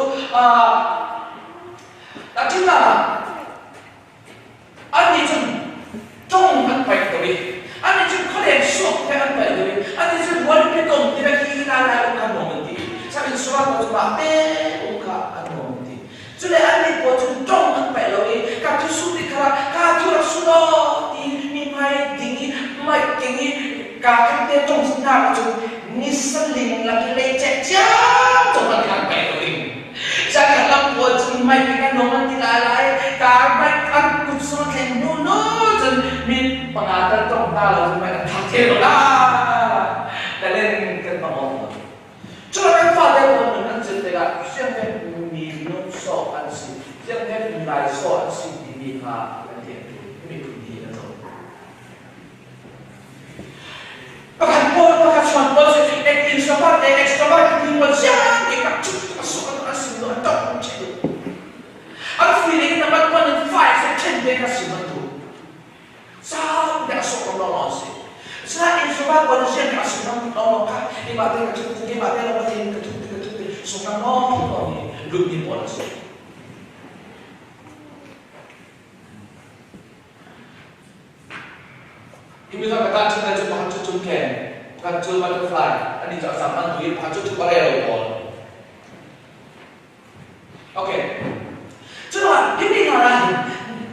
Tahchunhnak ah, annih cun ṭong an paih ko i annih cun khualeng suak te an paih ko i annih cun rualpi tom ti le hi lai lai um kha nuam an ti. Sak in sual pawl cu mah te um kha an nuam an ti. Cule annih pawl cun ṭong an paih lo i ka thu su ti kha ka thu rak su law ti mi hmai ding i maih king i ka khat te ṭong hna cu ni saling lak i leicek ciam cawk an kan paih lo ding. Zakhat lam pawl cun mei kan nong an ti lai lai tar mei an kut sung thleng hnu nu cun min panga tal tong hna lo cun mei an thak the lo la talen kan bang om lo cu kan fate pawl nun an zin tikah sianghen mi nun sawh an si sianghen lai sawh an si timi kha kan thiam tu miphun hi an zo. Pakhat pawl pakhat chuan pawl cu introvert le extrovert ti pawl siang ke kap chuk a suk an sim lo an tok an che an feeling na man man in fai se chen ve ka sim an tu sau de a sok lo lo si sa introvert pawl siang ka sim lo lo ka i ma te ka chuk ti ma te lo ma te ka thuk ka thuk ti so ka no no ni lut ni pawl si. Hi mi ka tahchunh cu pakhat cu cumkheng, pakhat cu butterfly, annih cu a sam an tui, pakhat cu ṭhup a rel lo pawl. Okay. Curuangah hi mi hna ah hin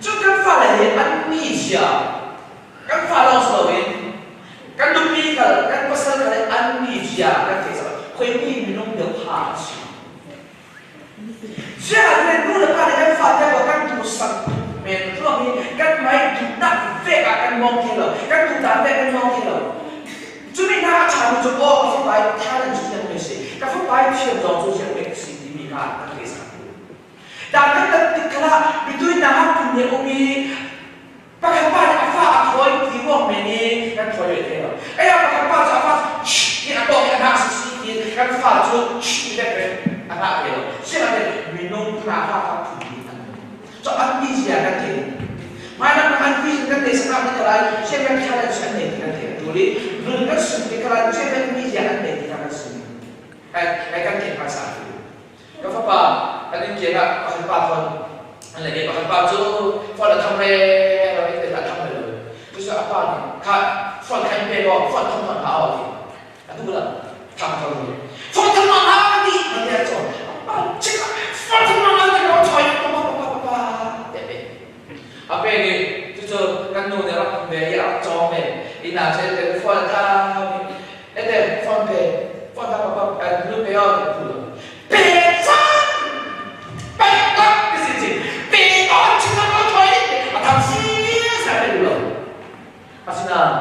cu kan fale hi an mizia kan fa lawng si loin kan nupi khal kan pasal khal an mizia kan theih caah khoi mi minung deuh ha an si. Sianginn nu le pa nih kan fate kha kan duhsak men ruang i kan mai duhnak vek ah kan mawng thai lo, kan duhdan vek kan mawng thai lo. Cumi hna a ṭhami cu aw ka fapa i talent cu thiam ve si, ka fapa i thiam zong cu thiam ve ka si timi kha kan thei sak. Dan kan tat tik khan ah mitui hna ah phun nih a um i Pakhat pa nih a fa a thawi ti ruang men i kan thawi ve thai lo. Aya pakhat pa cu a fa shh ti a tawk i a hna si ti kan fa cu shh ti ve a hna ve lo. Sihmanhsehlaw minung hna kha kha phun nih an um. So an mizia kan thei. Hmailam an vision kan nei sakah ni kalai Shemen challenge an nei ti kan thei. Tuli nun kan sung ti kalai Shemen mizia an nei ti kan sung. Ai ai kan thei hmasa. Ka fapa kan inn kiang ah pakhat pa thon an le pakhat pa cu phone a tham re lo in a tham lo. Cucu a pa nih kha phone kha in pe law phone tham nawn hlah aw ti. A duh lo. Tham ko lo. Phone tham nawn hlah ti an ti a pa chik phone tham nawn hlah ti ko choi pa pa pa pa pa te pe. A pe ni cucu kan nu nih rak ve i a rak cawng ve. Inn ah cun te phone tham ete phone pe phone tham pa pa nu pe aw ti tu lo. Pe cang pe tak ti si ci pe on chin ko choi a tham si sa pe lo. Asinain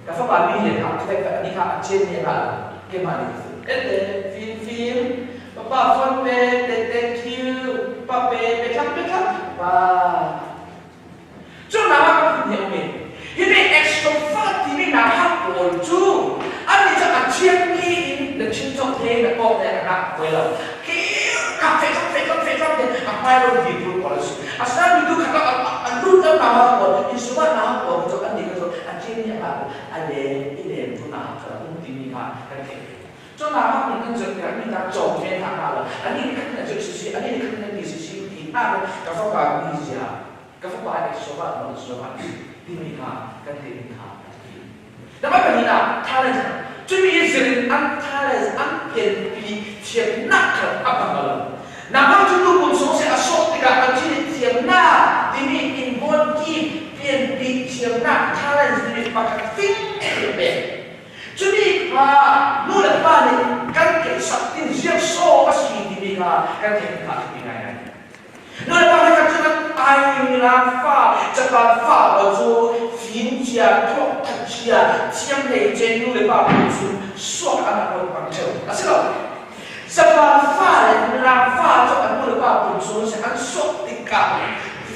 ka fapa mi he kha thek ani kha a chen ni kha keimah nih ete fim fim papa phone pe te thank you pa pe pe thak pe thak pa cu na ka phun he umi hi mi extrovert timi na hak pawl cu an ni cu a thian mi in na chin chok the na kok le a koi lo ki ka fe thak fe thak fe thak te a hmai lo di pul pawl si asinain mi tu kha a lut lo na hak pawl insuman na hak pawl cu an ni ka cu a thian ni a a leng i leng tu na hak um timi kha kan theih cu na hak ning kan cun kan mi ta cawm ve hna hna lo ani nih khan na cu si ani nih khan na ti si si ti hna ka fapa mi zia ka fapa nih sofa no sofa timi kha kan theih ding kha Namai pahnih ah talent cumi zir in an talent an pianpi thiamnak kha a bang lo. Nangmah cu nu kum sung seh a sawk tikah an thil thiamnak timi inborn gift pianpi thiamnak talent timi pakhat fing a pek. Cumi kha nu le pa nih kan theihsak tin ziak saw a si timi kha kan theih hna a biapi ngaingai. Nulepa nih khan cun ai Mirang fa Japan fa pawl cu fimcia thawk that chi. Chia thiam hlei chen nu le pa pawl cu suak an rak rawn hmang ṭheo. A si lo. Japan fa le Mirang fa cu an nu le pa pawl cu an suak tikah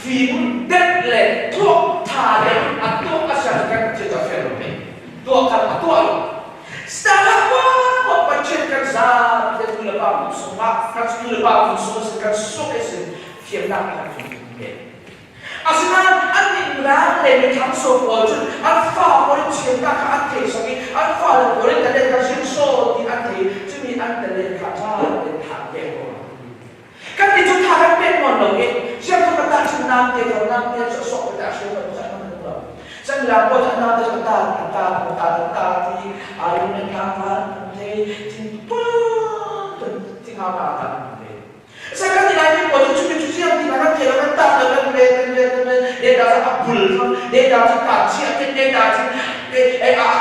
fim deuh le thluak ṭha deuh a tuah a si ahcun kan thil cu a fiang lo men. Tuah kha a tuah lo. Startup Pathian kan zapi le nu le pa kut sungah kan nu le pa kut sung sin kan suk i sin fiannak kan hmu ve. Asinain an mirang le mithangso pawl cun an fa pawl in thiamnak kha an thei sak i an fale pawl in talent kha hringso ti an thei cumi an talent kha ṭha tein thah pek ko. Kan nih cu tha kan pek nawn lo i siangpahrang ka ta cun namte ko namte cu a sawk te a hriam lo pakhat hmanh kan lo. Chan lang pawl cu namte cu a ta a ta a ta a ta ti aa lung in tlang van an thei thin tun ti ngau na ta an thei. Sa kan ti lai mi pawl cu cumi cu siang ti kan thei lo kan ta lo kan re kan re kan re ne ta a bul fam ne ta cu ta chi a tin ne ta cu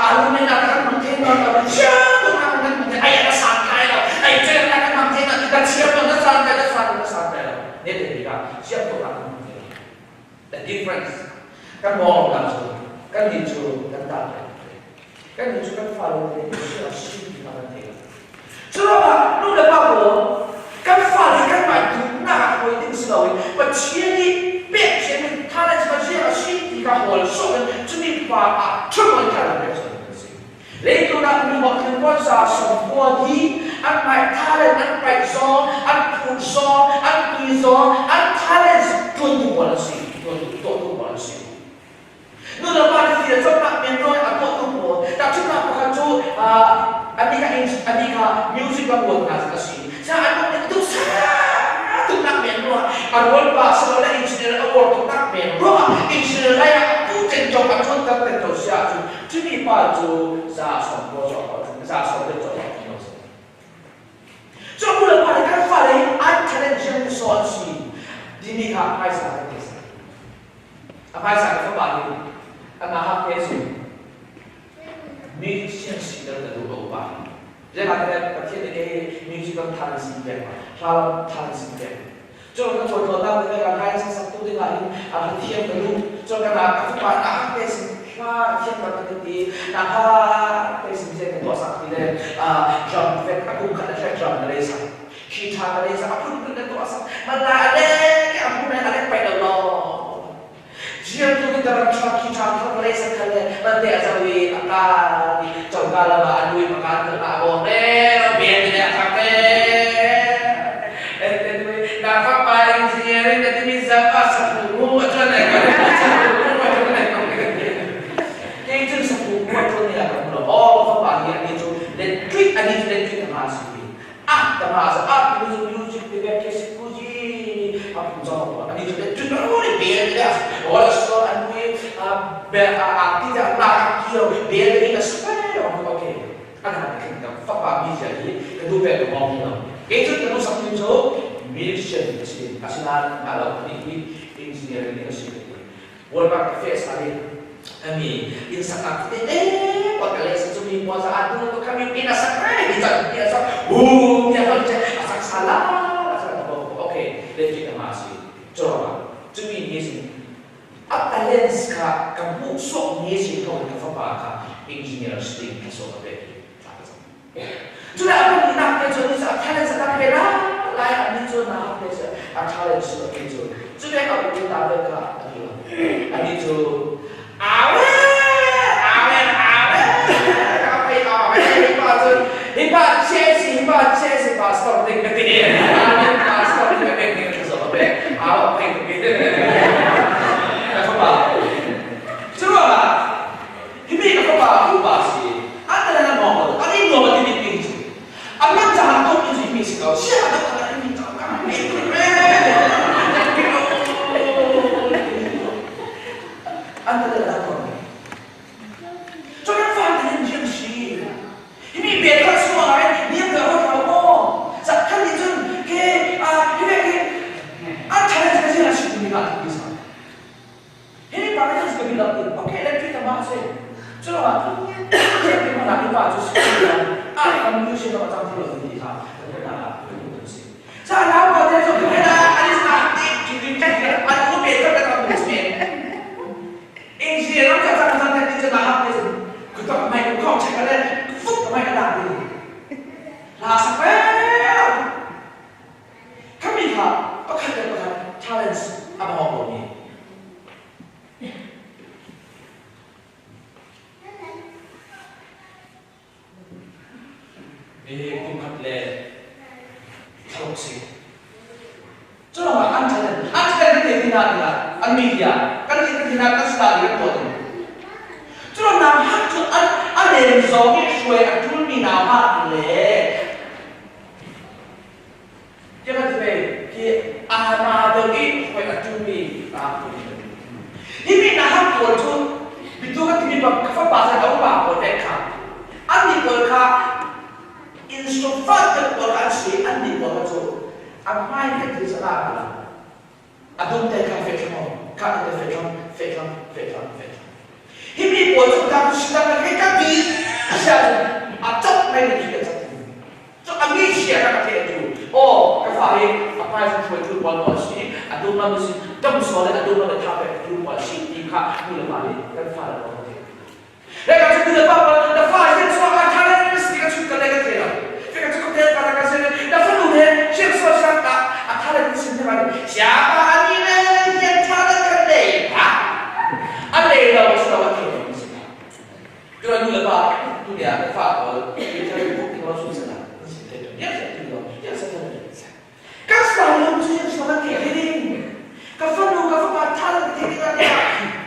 a lung in kan mang thei nawn lo siang tu kan kan ai a san kai lo ai chen na kan mang thei na kan siang na san kai na san na san kai lo ne te ti ka siang tu kan mang thei the difference kan mong kan cu kan ni cu kan ta kan ni cu kan fa lo te siang si ti kan thei cu ruangah nu le pa pawl kan fale kan mah duhnak ah hawi ding si loin Pathian nih pek ciami talent Pathian a si ti kha hawl sawh in cumi pa ah ṭhumh in talent pek sawh an si. Leitung ah nu thil puansa 90 hi an mah talent an paih zong, an phun zong, an tui zong, an talent ṭuantu pawl an si, ṭuantu tuahtu pawl an si. Nulepa nih fir cawknak men nawi a tuahtu pawl tahchunhnak pakhat cu anih kha anih kha music lam ruat hna a si. Sa an nih duhsah tuknak men ruah a rual pa silole engineer a uar tuknak men ruah engineer lei ah pu ṭengṭong a ṭuan ter ṭengṭo si ahcun cumi pa cu za 90 cawk ahcun za 90 cawk ahcun lo si. Cu nulepa nih kan fale hi an talent rian so an si timi kha hmaisa kan ti. A hmaisa ka fapa hi amah he cu musician si dal ka duh ko pa. Zeicahtiah Pathian nih kei music lam than sin pek ma, hla lam than sin pek. Cun ka tuan tuan te ka ngai sak sak tu ding ah hin a hla thiam ka duh. Cun ka na ka fapa na hak te sin hla thiam ka ka ti na ha te sin je ka tuah sak ti le drum vet a kum khat a hrek drum na lei sak. Khi tha ka lei sak a phun phun na tuah sak. Man la a lek a phun a lek pai lo lo. Jiang tu ni daram tha khi tha thar lei sak khan le man te a zo i a ka ni choka lama a nui makan ka ma bo ne ben ne a thak ne na fa pa engineering na timi zapa sa phu mu a chuan ne ka sa phu mu a chuan ne kei cun sa phu mu a chuan ne a ka lo oh fa pa hi ani chu electric ani chu electric a ma si ah ka ma sa ah music music te be ke si a phu zo ani chu electric a ru ni be le wala so an mui be a a ti da la ka kio be le ni ka spe okay an han khin ka fa pa mi ja hi ka du be ka mong no ke chu ka nu sak ni chu musician si asina na lo ni hi engineering ni si World Bank cafe sari ami in sakak te te pa kale sa chumi mo sa adu to kami pina sak re bi chan pi sak hu tia hol che asak sala asak ko okay le ki ma si chora chumi ni sin a talents kha ka mu sok ni sin ko ka fa pa kha engineer sting ka so ka pe Cu le a pahnih te cu ni cu a talent a tak ve lai lai a ni cu na te cu a talent cu a ti cu cu le a u ta ve kha a ti lo ani cu awe awe awe ka pei awe hi pa cu hi pa Chelsea hi pa Chelsea pastor ding ka ti amen pastor ding ka pek ding ka zo pe aw pei ka ti ka fapa cu ruangah Himi ka fapa upa si an tala na mawng lo an in nuam a ti bik ding cu an man caah tuk mi cu himi si ko sia dok ka himi ka ka an tala na mawng cho kan fa te hin rian si himi be kha suwa ai niam ka ro ko mo sa khan ni chun ke a hi ke an thala cha ji a shi ni ka ti sa Hi pa ka cu ka lo in okay electric ka mah si. Cu ah ke ma hi pa cu si a kan nu sin lo cang ti lo ti kha kan na ah kan si. Sa la pa te cu ke la alis na ti ti ti ti an u pe ka ka mu si. Engineer ram ka cang cang ti cu na hak te. si. Cu ruangah an talent, an talent kan theih hna tikah an media kan theih kan theih hna kan style kan tuah ding. Cu ruangah hak cu an a lem zawng i hruai a ṭulmi nau hak le Tiah kan ti ve. Hi ahna deuh i hruai a ṭulmi ah Hi mi hna hak pawl cu bitu kan timi bang ka fapa zan a upa pawl pek kha annih pawl kha instruct deuh pawl kha an si annih pawl kha cu a hmai kan thil cang ah a dum te kha feh thlang kha te feh thlang feh thlang feh thlang feh thlang hi mi pawl cu dang si dang he ka bi sia a chok mai ni khi ka chok. Cu a mi sia ka ka theh tu aw ka fa hi a hmai cu hruai tu pawl maw si a dum lam si dam so le a dum lam le tha pek tu pawl si ti kha nu le pa nih kan fa le pawl kan theh. Le ka cu nu le pa pawl na fa hian so a tha le si ka chut ka le ka theh lo fe ka chu ka tel ka ka se na fanu he siang so sang ka a tha le sin te ma sia pa ani le hian tha le kan nei ha a nei lo so a theh lo si. Kira nu le pa tu nia kan fa pawl kan sa lo cu yan sa kan thei ding ka fanu ka fapa tha kan thei ding ah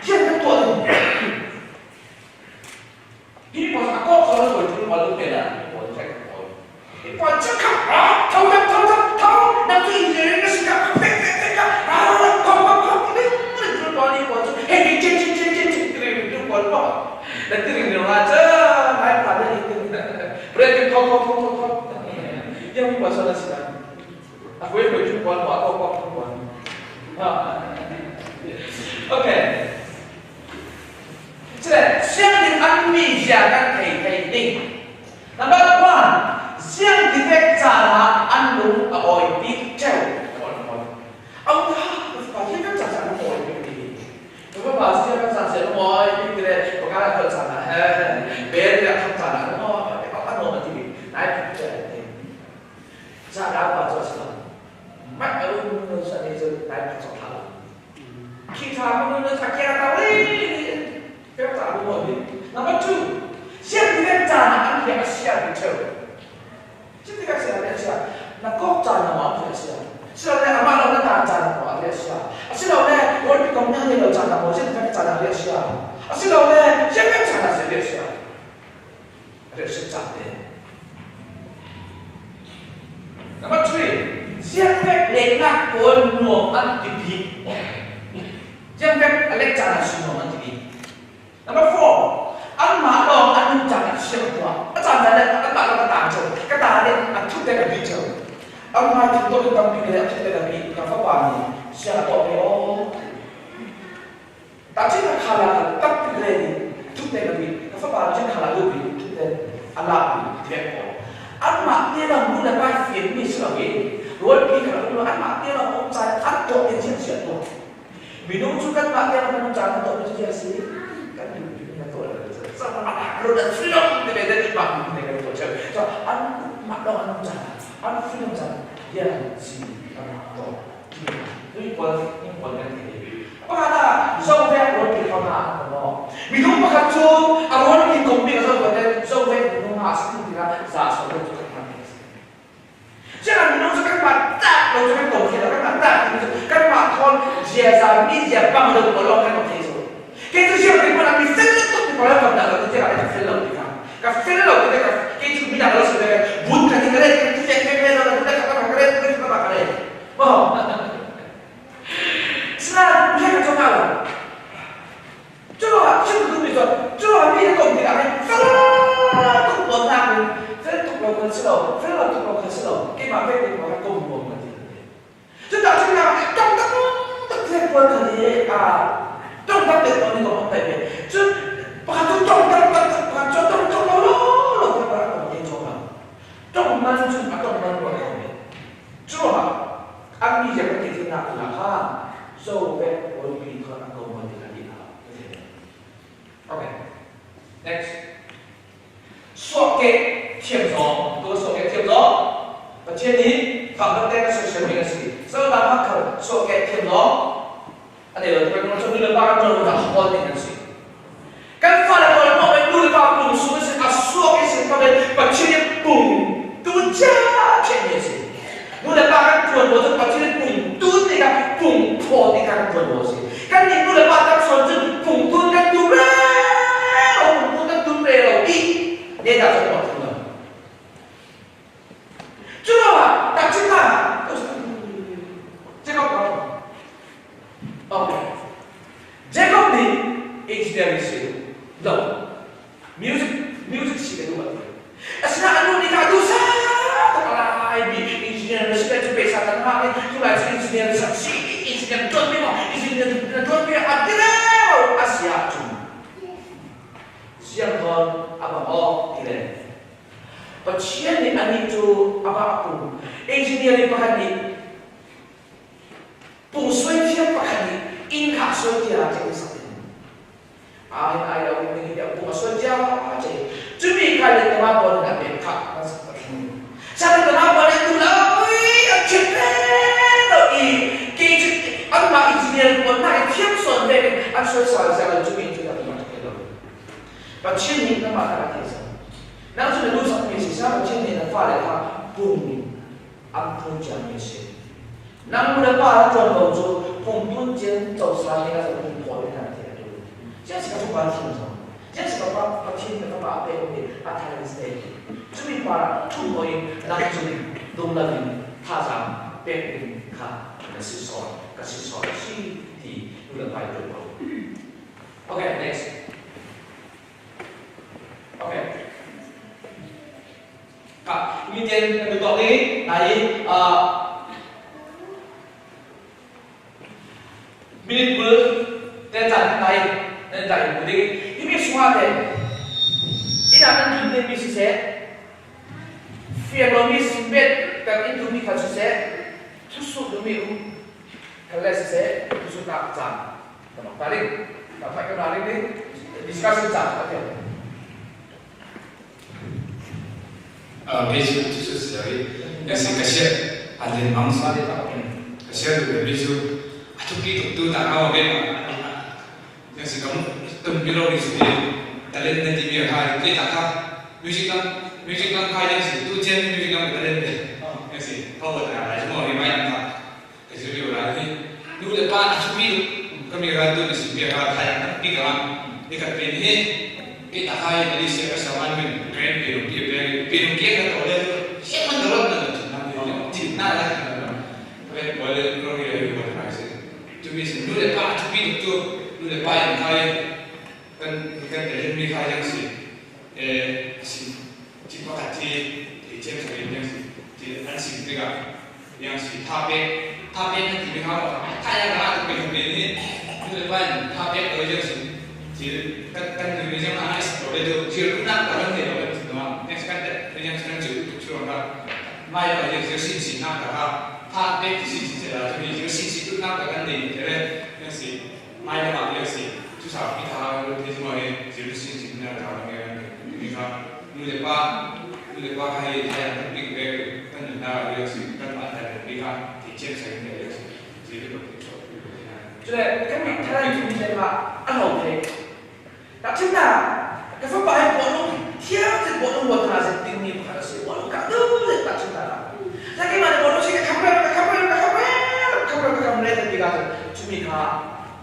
hian kan tuah ding hi pa a kok so na tu pa lu pe na pawl check pawl pa chak kha a thau thau thau thau thau na tu engineering na si ka fek fek fek ka ra ra kom kom kom ni ni tu pa ni pawl chu hey ni chen chen chen chen chen ti tu pawl pa na ti ring ra cha hai pa na ni bre tu thau thau thau thau thau yang pa sa na si na a hui hui tu pawl ma ko ko tu pawl. Okay, cile sianginn an mi zia kan thei thei ding. Number one, siang difek caan ah an lung a awi bik ṭheo. Au ha, pa hi kan caan caan awi bik ti. Ka pa siang kan caan siang awi bik ti le ka ka kal caan ah he bel ya kham caan ah no a no ti bik nai ṭe ti. Ca da pa cho sa. Mat a um no sa ni chu nai pa cho tha. Khi tha mo no sa kia ta le pek ta lu mo ni. Number two, siang difek caan ah an hiang a siang bik ṭheo. Cuti ka siang a sia. Na kok caan na ma a sia. Silole amah lo na taan caan na ma a sia. Asilole world kom na ne lo caan na mo siang difek caan a sia. Asilole siang fek caan a sia sia. A sia caan te. Number three, siang fek lehnak pawl nuam an ti bik. Siang fek a lek caan ah si nuam an ti bik. Number four, anmah lawng an nungcang in siang tuah. A caan le anmah lawng ka taan cio. Ka ta nih a thut le ka bi cio. Amah thil tuah in tampi le a thut le ka bi. Ka fapa nih siang a tuah ve aw. Ta chin ka khala ka tampi le nih thut le ka bi. Ka fapa nih cun khala du bi thut le a lak bi direk ko. Anmah te lang nu le pa fian mi si lo in rualpi kha anmah te lang um caan an tuah in sian sian tuah. Minung cu kanmah te kan caan kan tuahmi cu a si. Kan duhmi kan tuah lo. Run an freedom te ve dan mah te kan tuah cheu. So an mah dong an caan an freedom caan ya si an to. Tui pawl in pawl kan ti. Pakhat ah zo vek ruan pi thona mo. Minung pakhat cu a ruan pi kom mi ka zo te zo vek minung ha si ti ka za so te cu kan Cutikah minung cu kanmah tak lo cu kan ko thei lo, kanmah tak timi cu kanmah thawn ziaza mizia bang lo pawl lawng kan um thei cu. Kei cu siang hmanh ah mi fel tuk ti pawl kan dah lo ti tiah ka fel lo ti kha. Ka fel lo ti ka kei cu midang lo si ve but ka ti ka re ka ti fek fek re lo ka ka ka ka re ka ka ka re. Oh. Sinain he ka chong lo. Curuangah chim duhmi cu curuangah mi na ton tikah hin fel tuk tawnnak in fel tuk lo kan si lo, fel lo tuk lo kan si lo, keimah vek nih ka kom nuam ka ti. Cutak cun na tong tak tak te puan kha hi a tong tak te puan ni ko hong tai ve. Cun pakhat cu tong tak tak pakhat cu tong tong lo lo lo te pa ko te chong ma. Tong man cu a tong man ko ko me. Curuangah an mi je kan ti thil nak kha zo vek pawl pi thon an ko mon ti kha ti Okay. Next. Suahkeh thiam zawng. Tu suahkeh thiam zawng. Pathian nih fak te ka soisel mi a si. Saldan hak khal suahkeh thiam zawng. A ne lo tu kan nu le pa kan nu le pa ding an si. Kan fale pawl mo men nu le pa pung su sin a suak i sin ka men Pathian nih pung tu cha chen mi a si. Nu le pa kan Tulai cu engineer sak si, engineer tuan mi maw, engineer na tuan mi a ti reu a si ahcun ziang nawn a bang awk ti le Pathian nih anih cu amah a pum engineer nih pakhat nih pungsuai thiam pakhat nih inn kha a suai tia cei sak ding ai ai lo ning hi pung a suai tia cei cumi kha le tama pawl in a pek kha kan sak pathin sa tama pawl in tu la ui an chim lo i ke cu anmah engineer pawl na i thiam sawn ve an suai sal sia lo cumi cu ta ma lo Pathian nih nangmah kha a thei cang nang cu na lu sakmi si sa Pathian nih na fale kha pung an phun ciami a si. Nang nu le pa na ṭuanvo cu phungtun cin cosa nih a pung phaw in an ti a tu. Chiah ka fapa thiam zong. Chiah ka pa Pathian ka fapa a pekmi a talent state. Cumi pa ṭhu hoi nang cu dum lo in thazaang pek ding kha na si sawn ka si sawn si ti nu le pa i ṭuanvo. Okay, next. Okay. Miten kan tuak i nai minute 20 te caan nai nan dai bu ding hi mi sungah te ina nan tlun ding mi siseh fiang lo mi simbet kan in duh mi kha siseh thusu duh mi um kha le siseh thusu nak caan kan ta ding ka fai ka na ding discussion caan okay. Kei cu cu si lo i ka siah a lengmang ka siah duh mi cu a thupi tuk tu tak a ve ma si ka tum mi lo ni si talent na ti mi kha ke ta kha music lam music lam khai yang si tu chen music lam talent ne yang si power ta lai mo ri mai ka ka si ri la hi nu le pa a thupi ka mi ra tu ni si mi ra thai ang pi ka ni ka pe ni ke ta hai Malaysia ka sawan min grand pe pi pe pe ke ka to le siang man ron na na tin na la pe bole ro ri ri bo na si tu mi si nu le pa thupi tu nu le pa in khai kan kan te mi khai yang si e si ti pa ka ti ti chen sa yang si ti an si ti ka yang si tha pe tha pe na ti mi ha tha ya ga tu pe pe ni nu le pa in tha pe ko yang si ti kan kan ni yang ana is to le do thil na ka ran ne lo ti no next kan te yang si kan chu tu chu ra mai pa yang si sin sin na ka ha tha pe ti sin sin se la tu ni sin sin tu na ka kan ne te le yang si mai ma yang si chu sa pi tha lo ti mo he zil sin sin na ta ne ni ka nu le pa nu le pa ka hi thai an pik ve kan na yang si kan ma thai pi ka ti chen sai ne yang si zil ko ti so. Cule kan nih thai tu mi le ma a lo the. Tak chin na ka fa pa he bo lu thiam te bo lu wa tha se ting mi pakhat a si bo lu ka du le tak chin na. La ke ma ne bo lu si ka kham re ka kham re ka kham re ka kham re ka kham re te ti ka chu mi kha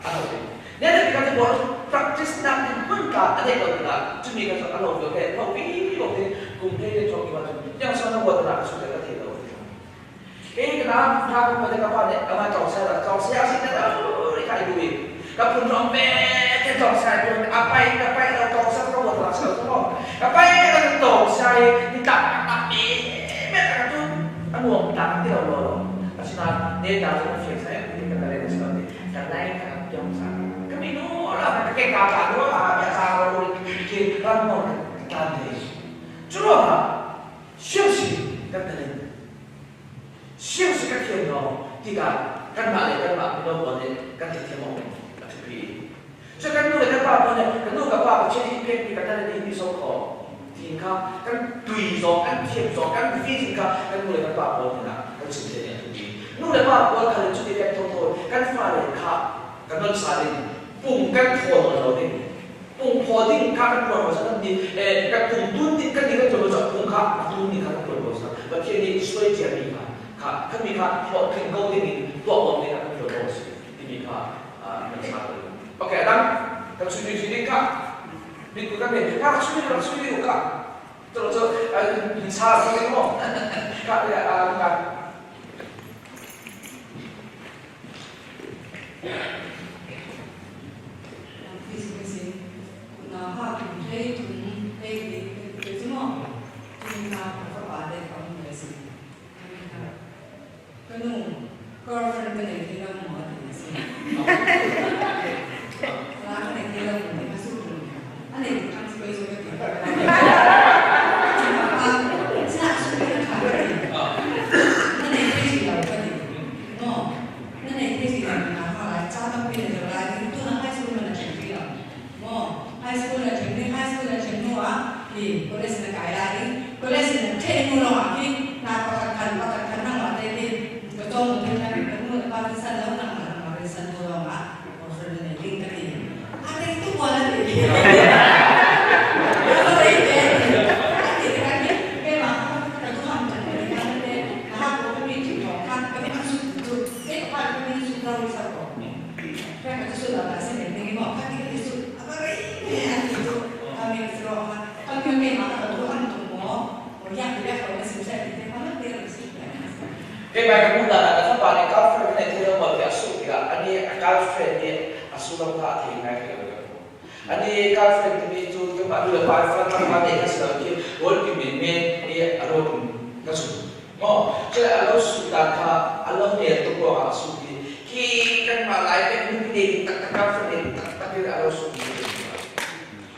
a lo the. Ne te ti ka te bo lu practice na ni mun ka a de ko ti ka chu mi ka a lo ke lo pi lo te kum the te chong ki ma chu yang sa na wa na su te ka the lo. Ke ka na tha ko pa te ka pa ne ama chong sa la chong sa si na ri kai du ka phun rong me te chong sa tu a pai ka pai la chong sa ka wa la sa tu ka pai ka to sa ni ta ta me me ta tu a nuam ta ti lo lo asina ne ta tu fian sa ni ka le sa ni ka nai ka chong sa ka mi nu la ka ke ka ka nu a ya sa ro ki ran mo ta te chu ro ha 休息kan ta siang si ka thiam no tikah kanmah le kanmah mino pawl nih kan theithiam awk a thupi. Cu kan nu le kan pa pawl nih kan nu ka pa Pathian hi pekmi kan nan hi mi so kho ti kha kan tui zong kan thiam zong kan vision kha kan nu le kan pa pawl nih kan chim te nih a thupi. Nu le pa pawl kha cu ti fek thotho kan fale kha kan non sa ding pung kan thawn lo ding pung phaw ding kha kan tuan ko sa kan ni kan pung tun ding kan ni kan tuan ko pung kha tun ding kha kan tuan ko sa Pathian nih suai cia mi kha kha kan mi kha hlawhtling ko ding in tuah awk ding ah kan tuan ko si timi kha kan sa ko. Okay, adang kan sui sui ding kha mit ku kan ne ka sui rak sui u ka to cho sa sa ding mo ka ya ka. Na ha tum hlei thum hlei li te chu maw chumi kha ka fapa te ka um ve si. Ka nu ka Girlfriend ka nei thei lo maw a ti a si. Hla ka nei thei lo maw tih kha su tum a nei duh thang chu kei chu ka ti. A chah chu kei a tha ka ti. Na nei thei rih lo ka ti. Maw? Na nei thei rih lo ni na ha lai cha tam pi na zo lai ding tuna high school man a thleng rih lo. Maw? High school na thleng ding high school na thleng hnu ah hi college na kai lai ding college na theih hnu lawng ah khi hna pakhat khat pakhat khat nangmah te khi ka cawm lo thei lai ka nu le pa te san lo nangmah nangmah rin san hnu lawng ah boyfriend na nei ding ka ti. A rei tuk mual a ti. A rei te a ti. A ti tikah khin keimah kha ka duham kan ka ti kha te ka hak ko ka mi ṭih thawng kha ka mi a zut cu kei ka pa ka mi zut lo sa ko. Keimah ka hmuh dan ah ka fapa nih girlfriend ka neih thei lo maw tiah a suh tikah anih a girlfriend nih a sullam kha a thei ngai thei lo ka hmuh. Anih girlfriend timi cu kanmah nu le pa fa tlangval neih kha si lo khi rawlpi menmen i a rawt in ka zumh. Maw cule a lo suh dan kha a lo nel tuk ruangah a suh i khi kanmah Lai peng nupi nei ding taktak girlfriend nei ding taktak in a lo suh mi a si.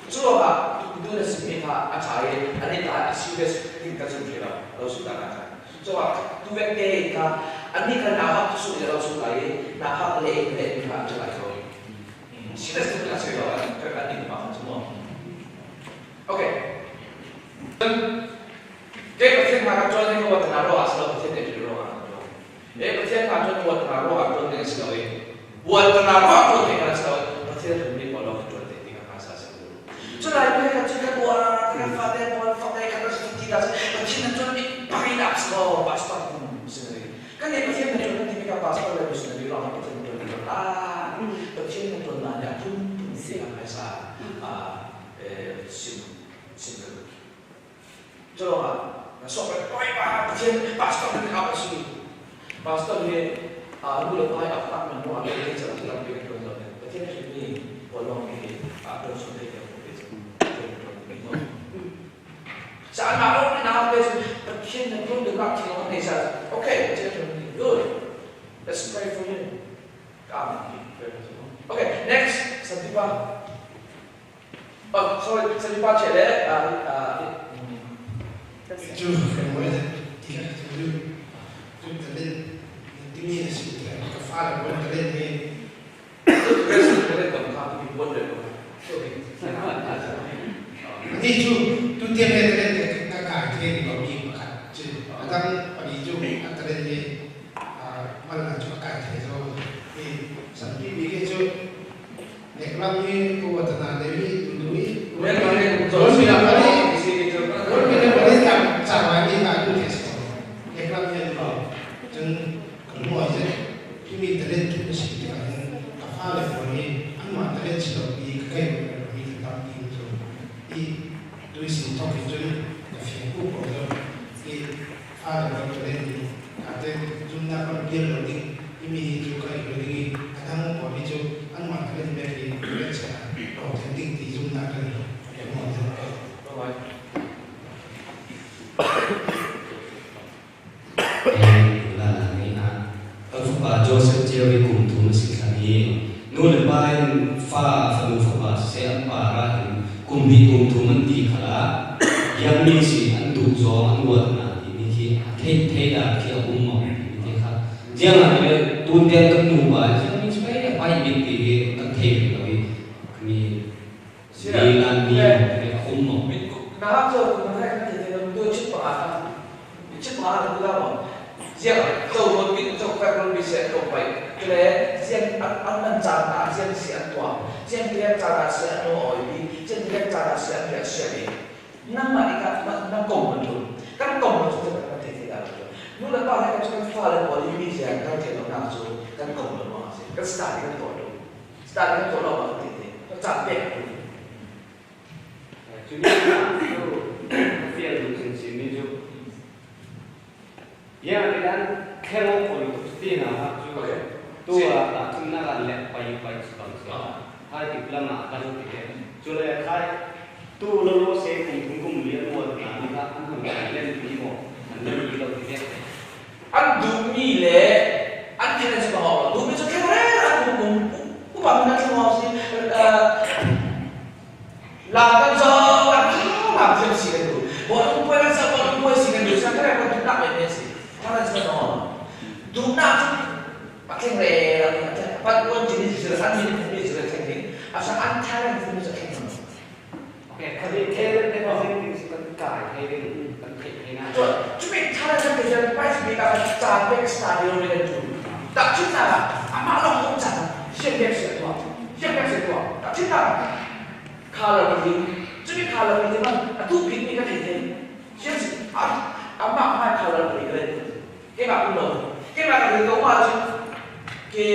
Cu ruangah tu na simi kha a ṭha i an i tlai a serious ding ka zum hlei lo a lo suh dan ah khan. Cuah tu vek te kha annih kha nau hak tu suh i a lo suh lai i nau hak le in le in kha an ṭha lai ko. Serious tuk a si lo an an ding ma khan cu maw. Okay. Kei Pathian hna kha ṭuan ding ka uat hna ruangah si lo Pathian nih a ruangah kan ṭuan. E Pathian hna ṭuan uat hna ruangah ṭuan ding a si lo i uat hna ruangah ṭuan ding a si lo Pathian ṭuan mi pawl lawng hi ṭuan ding ti kha hmasa si lo. Cu lai pe kha cu kan uar kan fate pawl fate kan rak ti ta Pathian na ṭuan mi pakainak si lo pastor kum si na kan nih Pathian na ṭuan kan ti mi ka pastor le missionary lawng hi Pathian na ṭuan mi ah Pathian na ṭuan na nih a phun phun ti kha hmaisa sim sim Cu ruangah na sawk le Bawipa Pathian pastor nan hau a si. Pastor hi nu le pa hi a tak men ruangah le zei cang tampi kan tuan lo. Pathian hrimmi lawng hi tuan chung thei tiang pe Pathian tuan mi mo. Sa na lo ni na pe Pathian na tuan de ka thil nei sa. Okay, Pathian tuan mi good. Let's pray for you. Amen. Okay, next, Santipa. Oh, sorry, Santipa che le Cu kan muai ti ka cu cu talent timi a si ka fale pawl talent hi Ani cu tutiang he talent he na kai the lomi pakhat cu a dang pali cu an talent hi mal na cu a kai the zo i sanpi bik hi cu Neklam hi uwatana levi dui Neklam hi an cun kan hmuh ah timi talent cu na si tikah hin ka fale pawl hi anmah talent si lo i ka kai mi kan tampi cu i tuisin thawk hin cun ka fiang ko ko zo i fale pawl talent hi ate zumnak ram pial lo ding imi hi cu ka i lo ding i a dang pawl hi cu anmah talent bek hi talent chia lo then ding ti zumnak kan hmuh zo. Kan fapa Joseph Jerry kum thum a si thlan i nu le pa in fa fanu fapa siseh an pa ra in kum hnih kum thum an ti khal ah iangmi si an duh zawng an uat hna timi khi a theih thei dan khi a um maw timi te kha ziang ah le tun tiang kan nu pa ziangmi cu pei a pai bik ti hi kan thei rih lo i mi mi lan mi a um maw. Na hak cu na kan ti te tu chit pa chit pa na tu mo ziang co run mi co fek run mi se ko pai kle ziang an an man caan ah ziang si an tuah ziang tiang caan ah si an no oi bi ziang tiang caan ah si an rian sia bi nangmah nih kha na ko man tu kan ko man cu kan thei thei dah tu nu le pa he kan kan fa le pawl i mi ziang kan thei lo nak cu kan ko lo ma si kan start kan tuah lo start kan tuah lo ma kan thei thei kan caan pek tu. Cu ni ah cu fial duh chinchin mi cu yang ti dan khelo ko lu ti na ha cu tu ah ta thum na lan le pai pai su bang se thai ti plam ah kan ti ke cu le thai tu lo lo se kum thum kum li an mual na ni kha an hun len ti mo an len ti lo ti ke an duhmi le an thil Duhnak cu a thleng re lo in a thleng. Pat uan cin in zir an min mi zir thleng ding. Asa an talent mi cu thleng lo. Okay, khabi talent te ko ding ding kan kai thei ding kan theih thei na. Cun cumi talent kan theih cun vice bik ah kan caan pek study lo kan tu. Tak chin na amah long um chan sian pek sian tuah. Sian pek sian tuah. Tak chin na kha lo kan ding. Cumi kha lo kan ding atu pin mi kan thei thei. Sian amah hmai kha lo kan ding. Keimah um lo. Keimah ka rin ko ma cun ke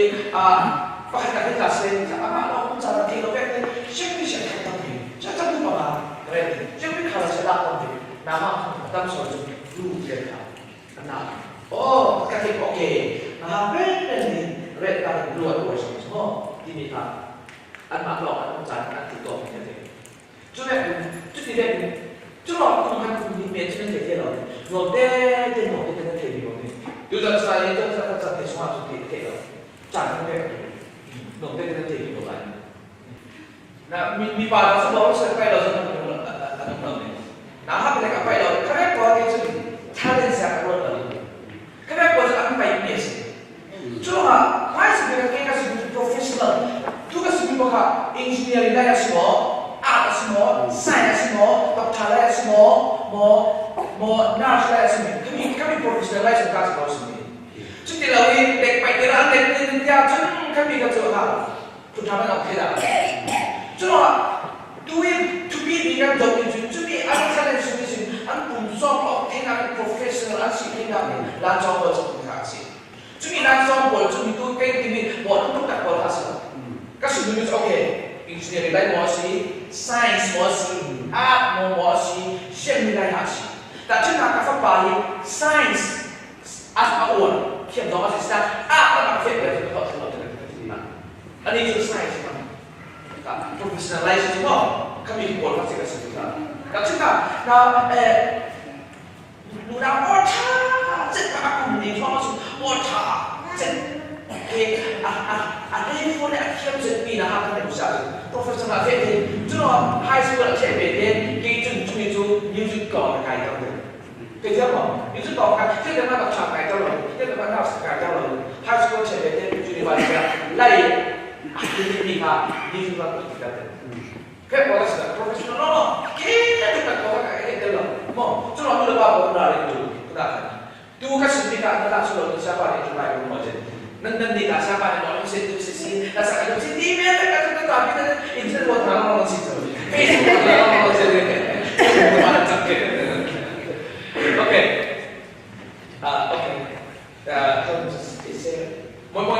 pakhat ka rin ta se amah lawng um caan thei lo pek te siang mi siang khat tam hi siang tam tu panga ren siang mi khala se lak tam hi nama tam so cu du tian kha ana oh ka thei okay ma ren ren ni red ka rin blue at war so ti mi kha an mah lawng an um caan an ti to mi te. Cu le cuti le cu lawng kum khat kum hnih men cu nan thei te lo. Nuam te te nuam te te nan thei mi ko ni. Tu zan sa i cun sa chan te chungah cun thei thei lo. Caan kan pek tu. Nuam te te nan thei mi ko lai. Na mi mi pa na su lo se pai lo zan an um lo ne. Na ha pe ka pai lo. Ka pai ko te cun talent sa ka ruat lo. Ka pai ko an pai mi si. Cu ah hmaisa bik ah kei ka si professional tu ka si bak ah engineering lai a si maw, art a si maw, science a si maw, doctor lai a si maw, maw maw nurse lai a si mi kami kami professional lai cu ka si ko si mi. Cuti lo i lek pai te ral lek tin tiah cun kami ka cu ha phun tha man ok dah. Cu ah tu in to be mi kan zoh in cun cumi an talent sung in an pum sawm ok theinak professional an si theinak ni lan cawng ko cu kha a si. Cumi laksawng pawl cu mitu kei timi maw tuk tak pawl kha si. Ka si mi cu okay, engineering lai maw si, science maw si, art maw maw si, siangmi lai ha si. Tahchunhnak ka fapa hi science as a uar thiam zong a si sa art lam ah thiam ka tuah thlu lo. Ani cu science ma ka professionalize cu maw kami pawl kha si ka si tu. Tahchunhnak na nunau aw ṭha zet a kum ni thawng cu aw ṭha zet he a a a hlei le a thiam zet mi na ha kan hmu sa professor na fe te cu high school a thiam ve te kei cun cumi cu music ko na kai ter te thiam mo music ko ka te te ma ṭha kai ter lo te te ma nurse kai ter lo high school thiam ve te university lai a ti mi kha music la ti ter te. Cái gọi là professional no no ke tu tak ko ka ke tel lo mo chu lo nu le pa ko na ri tu ta kha tu ka sin ti ka na ta su lo ni sa pa ni tu bai ko mo je nan nan ni ta sa pa ni lo se tu se si na sa ka si ti me ta ka tu ta pi ta internet wo ta lo si tu Facebook lo lo se ne ma ta ke. Okay, ah okay, ah se mo mo.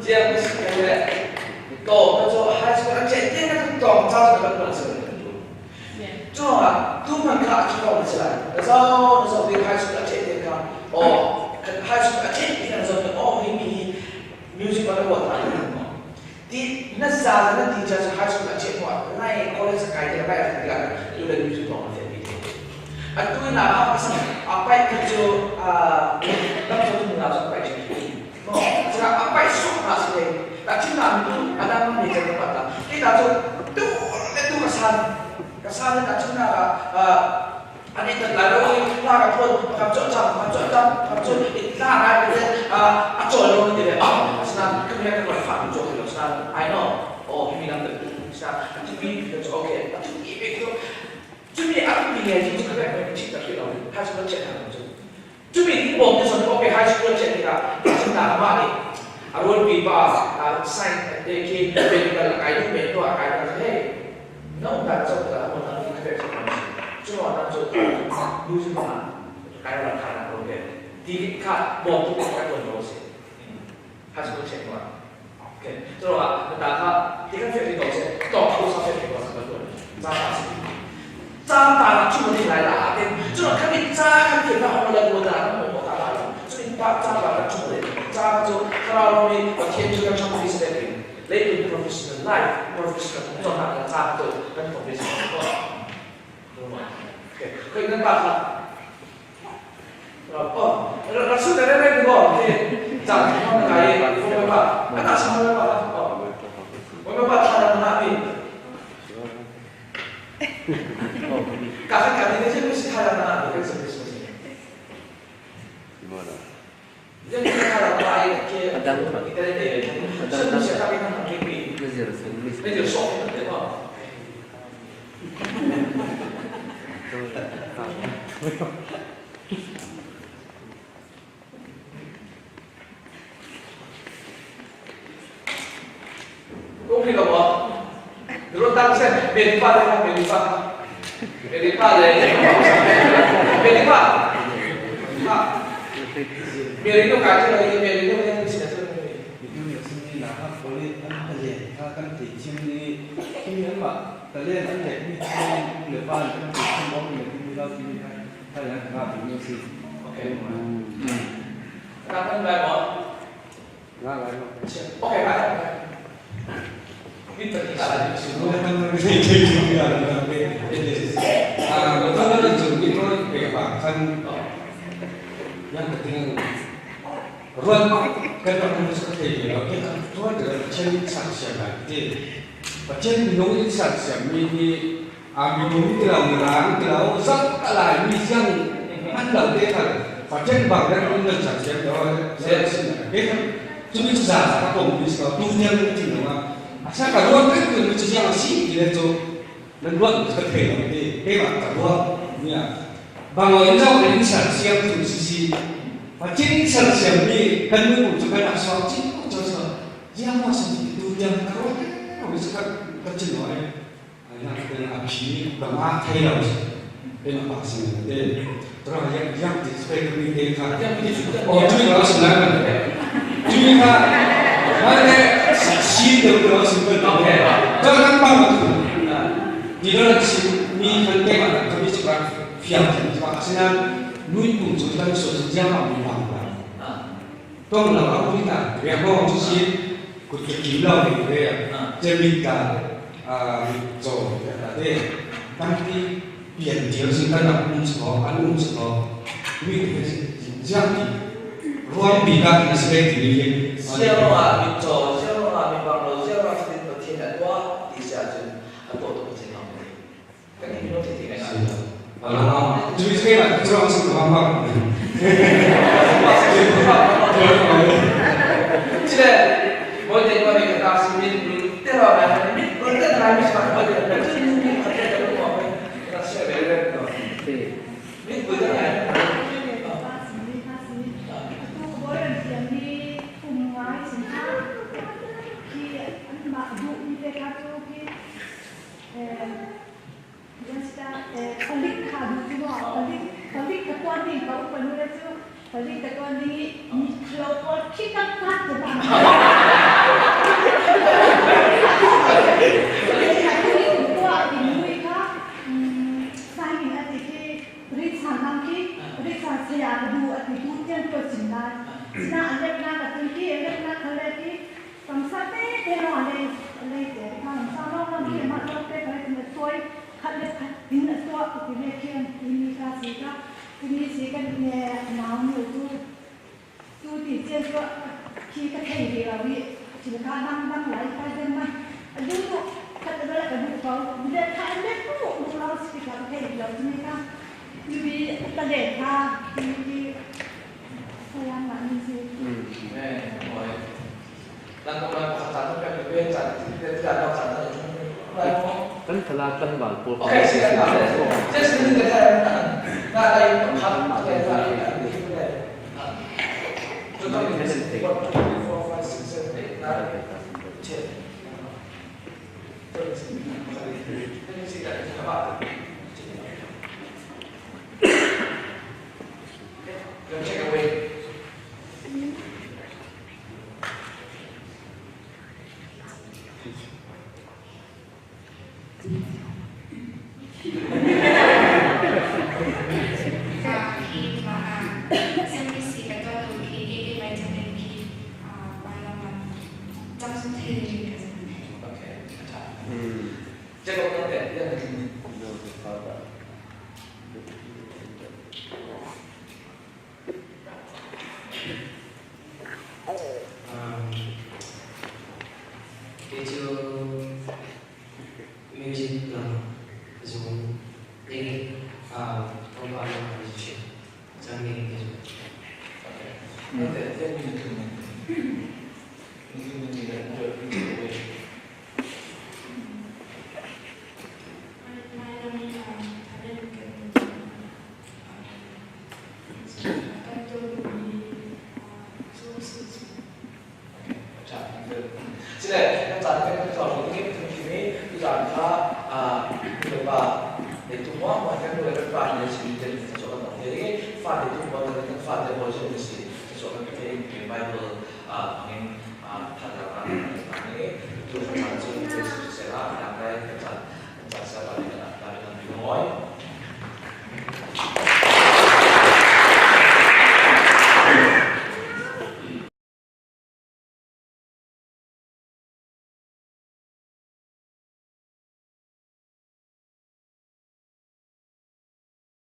Jiang le to ka cho high school an che te na tong cha ka kan se cho a tu man kha chu ko se lai na zo na zo bi high school a che te ka o high school a che te na zo o hi mi music ba ko ta ti na za na teacher high school a che ko lai college kai te kai te ka tu le music ko te ti a tu na a sa a pai ka chu a lam so tu na so pai che no sa a pai su na se ta chin na tu adam ni che pa ta ti ta chu tu le tu ka san ka san ta chin na ka anh ấy thật là đôi la cả thôn gặp chỗ chậm gặp chỗ chậm gặp chỗ ít la ra cái à à chỗ luôn thì để à sao cái này cái gọi phạm chỗ thì làm sao I know oh he làm được sao thì vì ok thì Chumi a pi nge chu ka pek mai chik ta hri lo high school che na chu chumi ti bom te son okay high school che ti ka chin na ma ni a rual pi pa sign te khi medical kai du me to kai ka hey no ta chok ta mo na ki ka pek chu chu no na chu ta du chu ma kai la kha na okay ti kha bom tu ka ton no se high school che ma okay 这种啊打他你看确实搞些到处上确实搞什么做扎大事扎大出门来啦，这种看你扎看见那后来我的我我打了，所以把扎把出门扎就看到那我天就要上 professional 来 professional life professional 工作那个扎就跟 professional 懂吗？可以跟大家。哦，老师来来来，这个长他们来，我们把，那什么把，哦，我们把他的那边。Kakak kami ini sih mesti kaya na bukan seperti seperti Gimana? Jadi kalau lain ke kita ini, sebab kami kan mimpi. Ini sok itu apa? Kung hindi mo, Durant sa Meripa le Meripa. Meripa le Meripa. Ha. Merino ka chu le Merino ne si na chu. Itu sini lah ha boleh an le ka kan ti chim ni kimi an ma ta le an le mi chim le ban kan ti chim bong le mi la ti ka ta yang ka ti ni si. Okay. Ka kan lai mo. Nga lai mo. Okay, ba. 你等一下，我们这这样的啊，我刚刚准备说北方看，yang penting ruan kan aku mesti tahu ya, kita ruan dengan cen sang siang nanti, cen nung sang siang ini, ah minum tidak merang tidak usah kalah ini siang, anda lihat, cen bang dan nung sang siang đó, saya sih, cuma susah, aku bisa dunia mungkin mà. 下个罗跟跟就像新的那种，那罗这个腿了的，对吧？罗，你啊，把我绕人想相处是是，把精神想的跟我就跟他说，这个就是养我身体都养个，我是个个进来，哎呀，跟阿皮跟阿太了，跟阿爸是的，主要养养的是被个你看，哦，这个老师来了，这个他。那新的不要是问题，这个他帮忙，你那是你分对嘛？特别是讲非常是吧？现在女工作他说是这样嘛，没办法。当然我不讲，然后就是佢嘅记录嚟嘅，即系面价啊做嘅，当啲变调是跟人唔错，按唔错，因为是这样的，ruang bida 是被定义。 siapa mi cho siapa mi bang lo siapa si tin thiên đã qua thì sẽ chừng tổ tổ trên lòng này cái này nó thì thì cái này à chú ý cái là cho sự hoàn toàn chứ là mỗi ngày qua mình ta xin mình mình tên là mình mình mình tên là mình mà mình mình mình mình cái đó mình ta sẽ về đây mình vừa thế này Kan thala tlangval pawl Okay, si kan Just ni ka na dai pakhat le na 1, 2, 3, 4, 5, 6, 7, 8, 9, 10. Go check away. Okay. 这个我们两个 Kei cu music lam ka zum i tlawmpal lam musician cangmi ka zum. Bible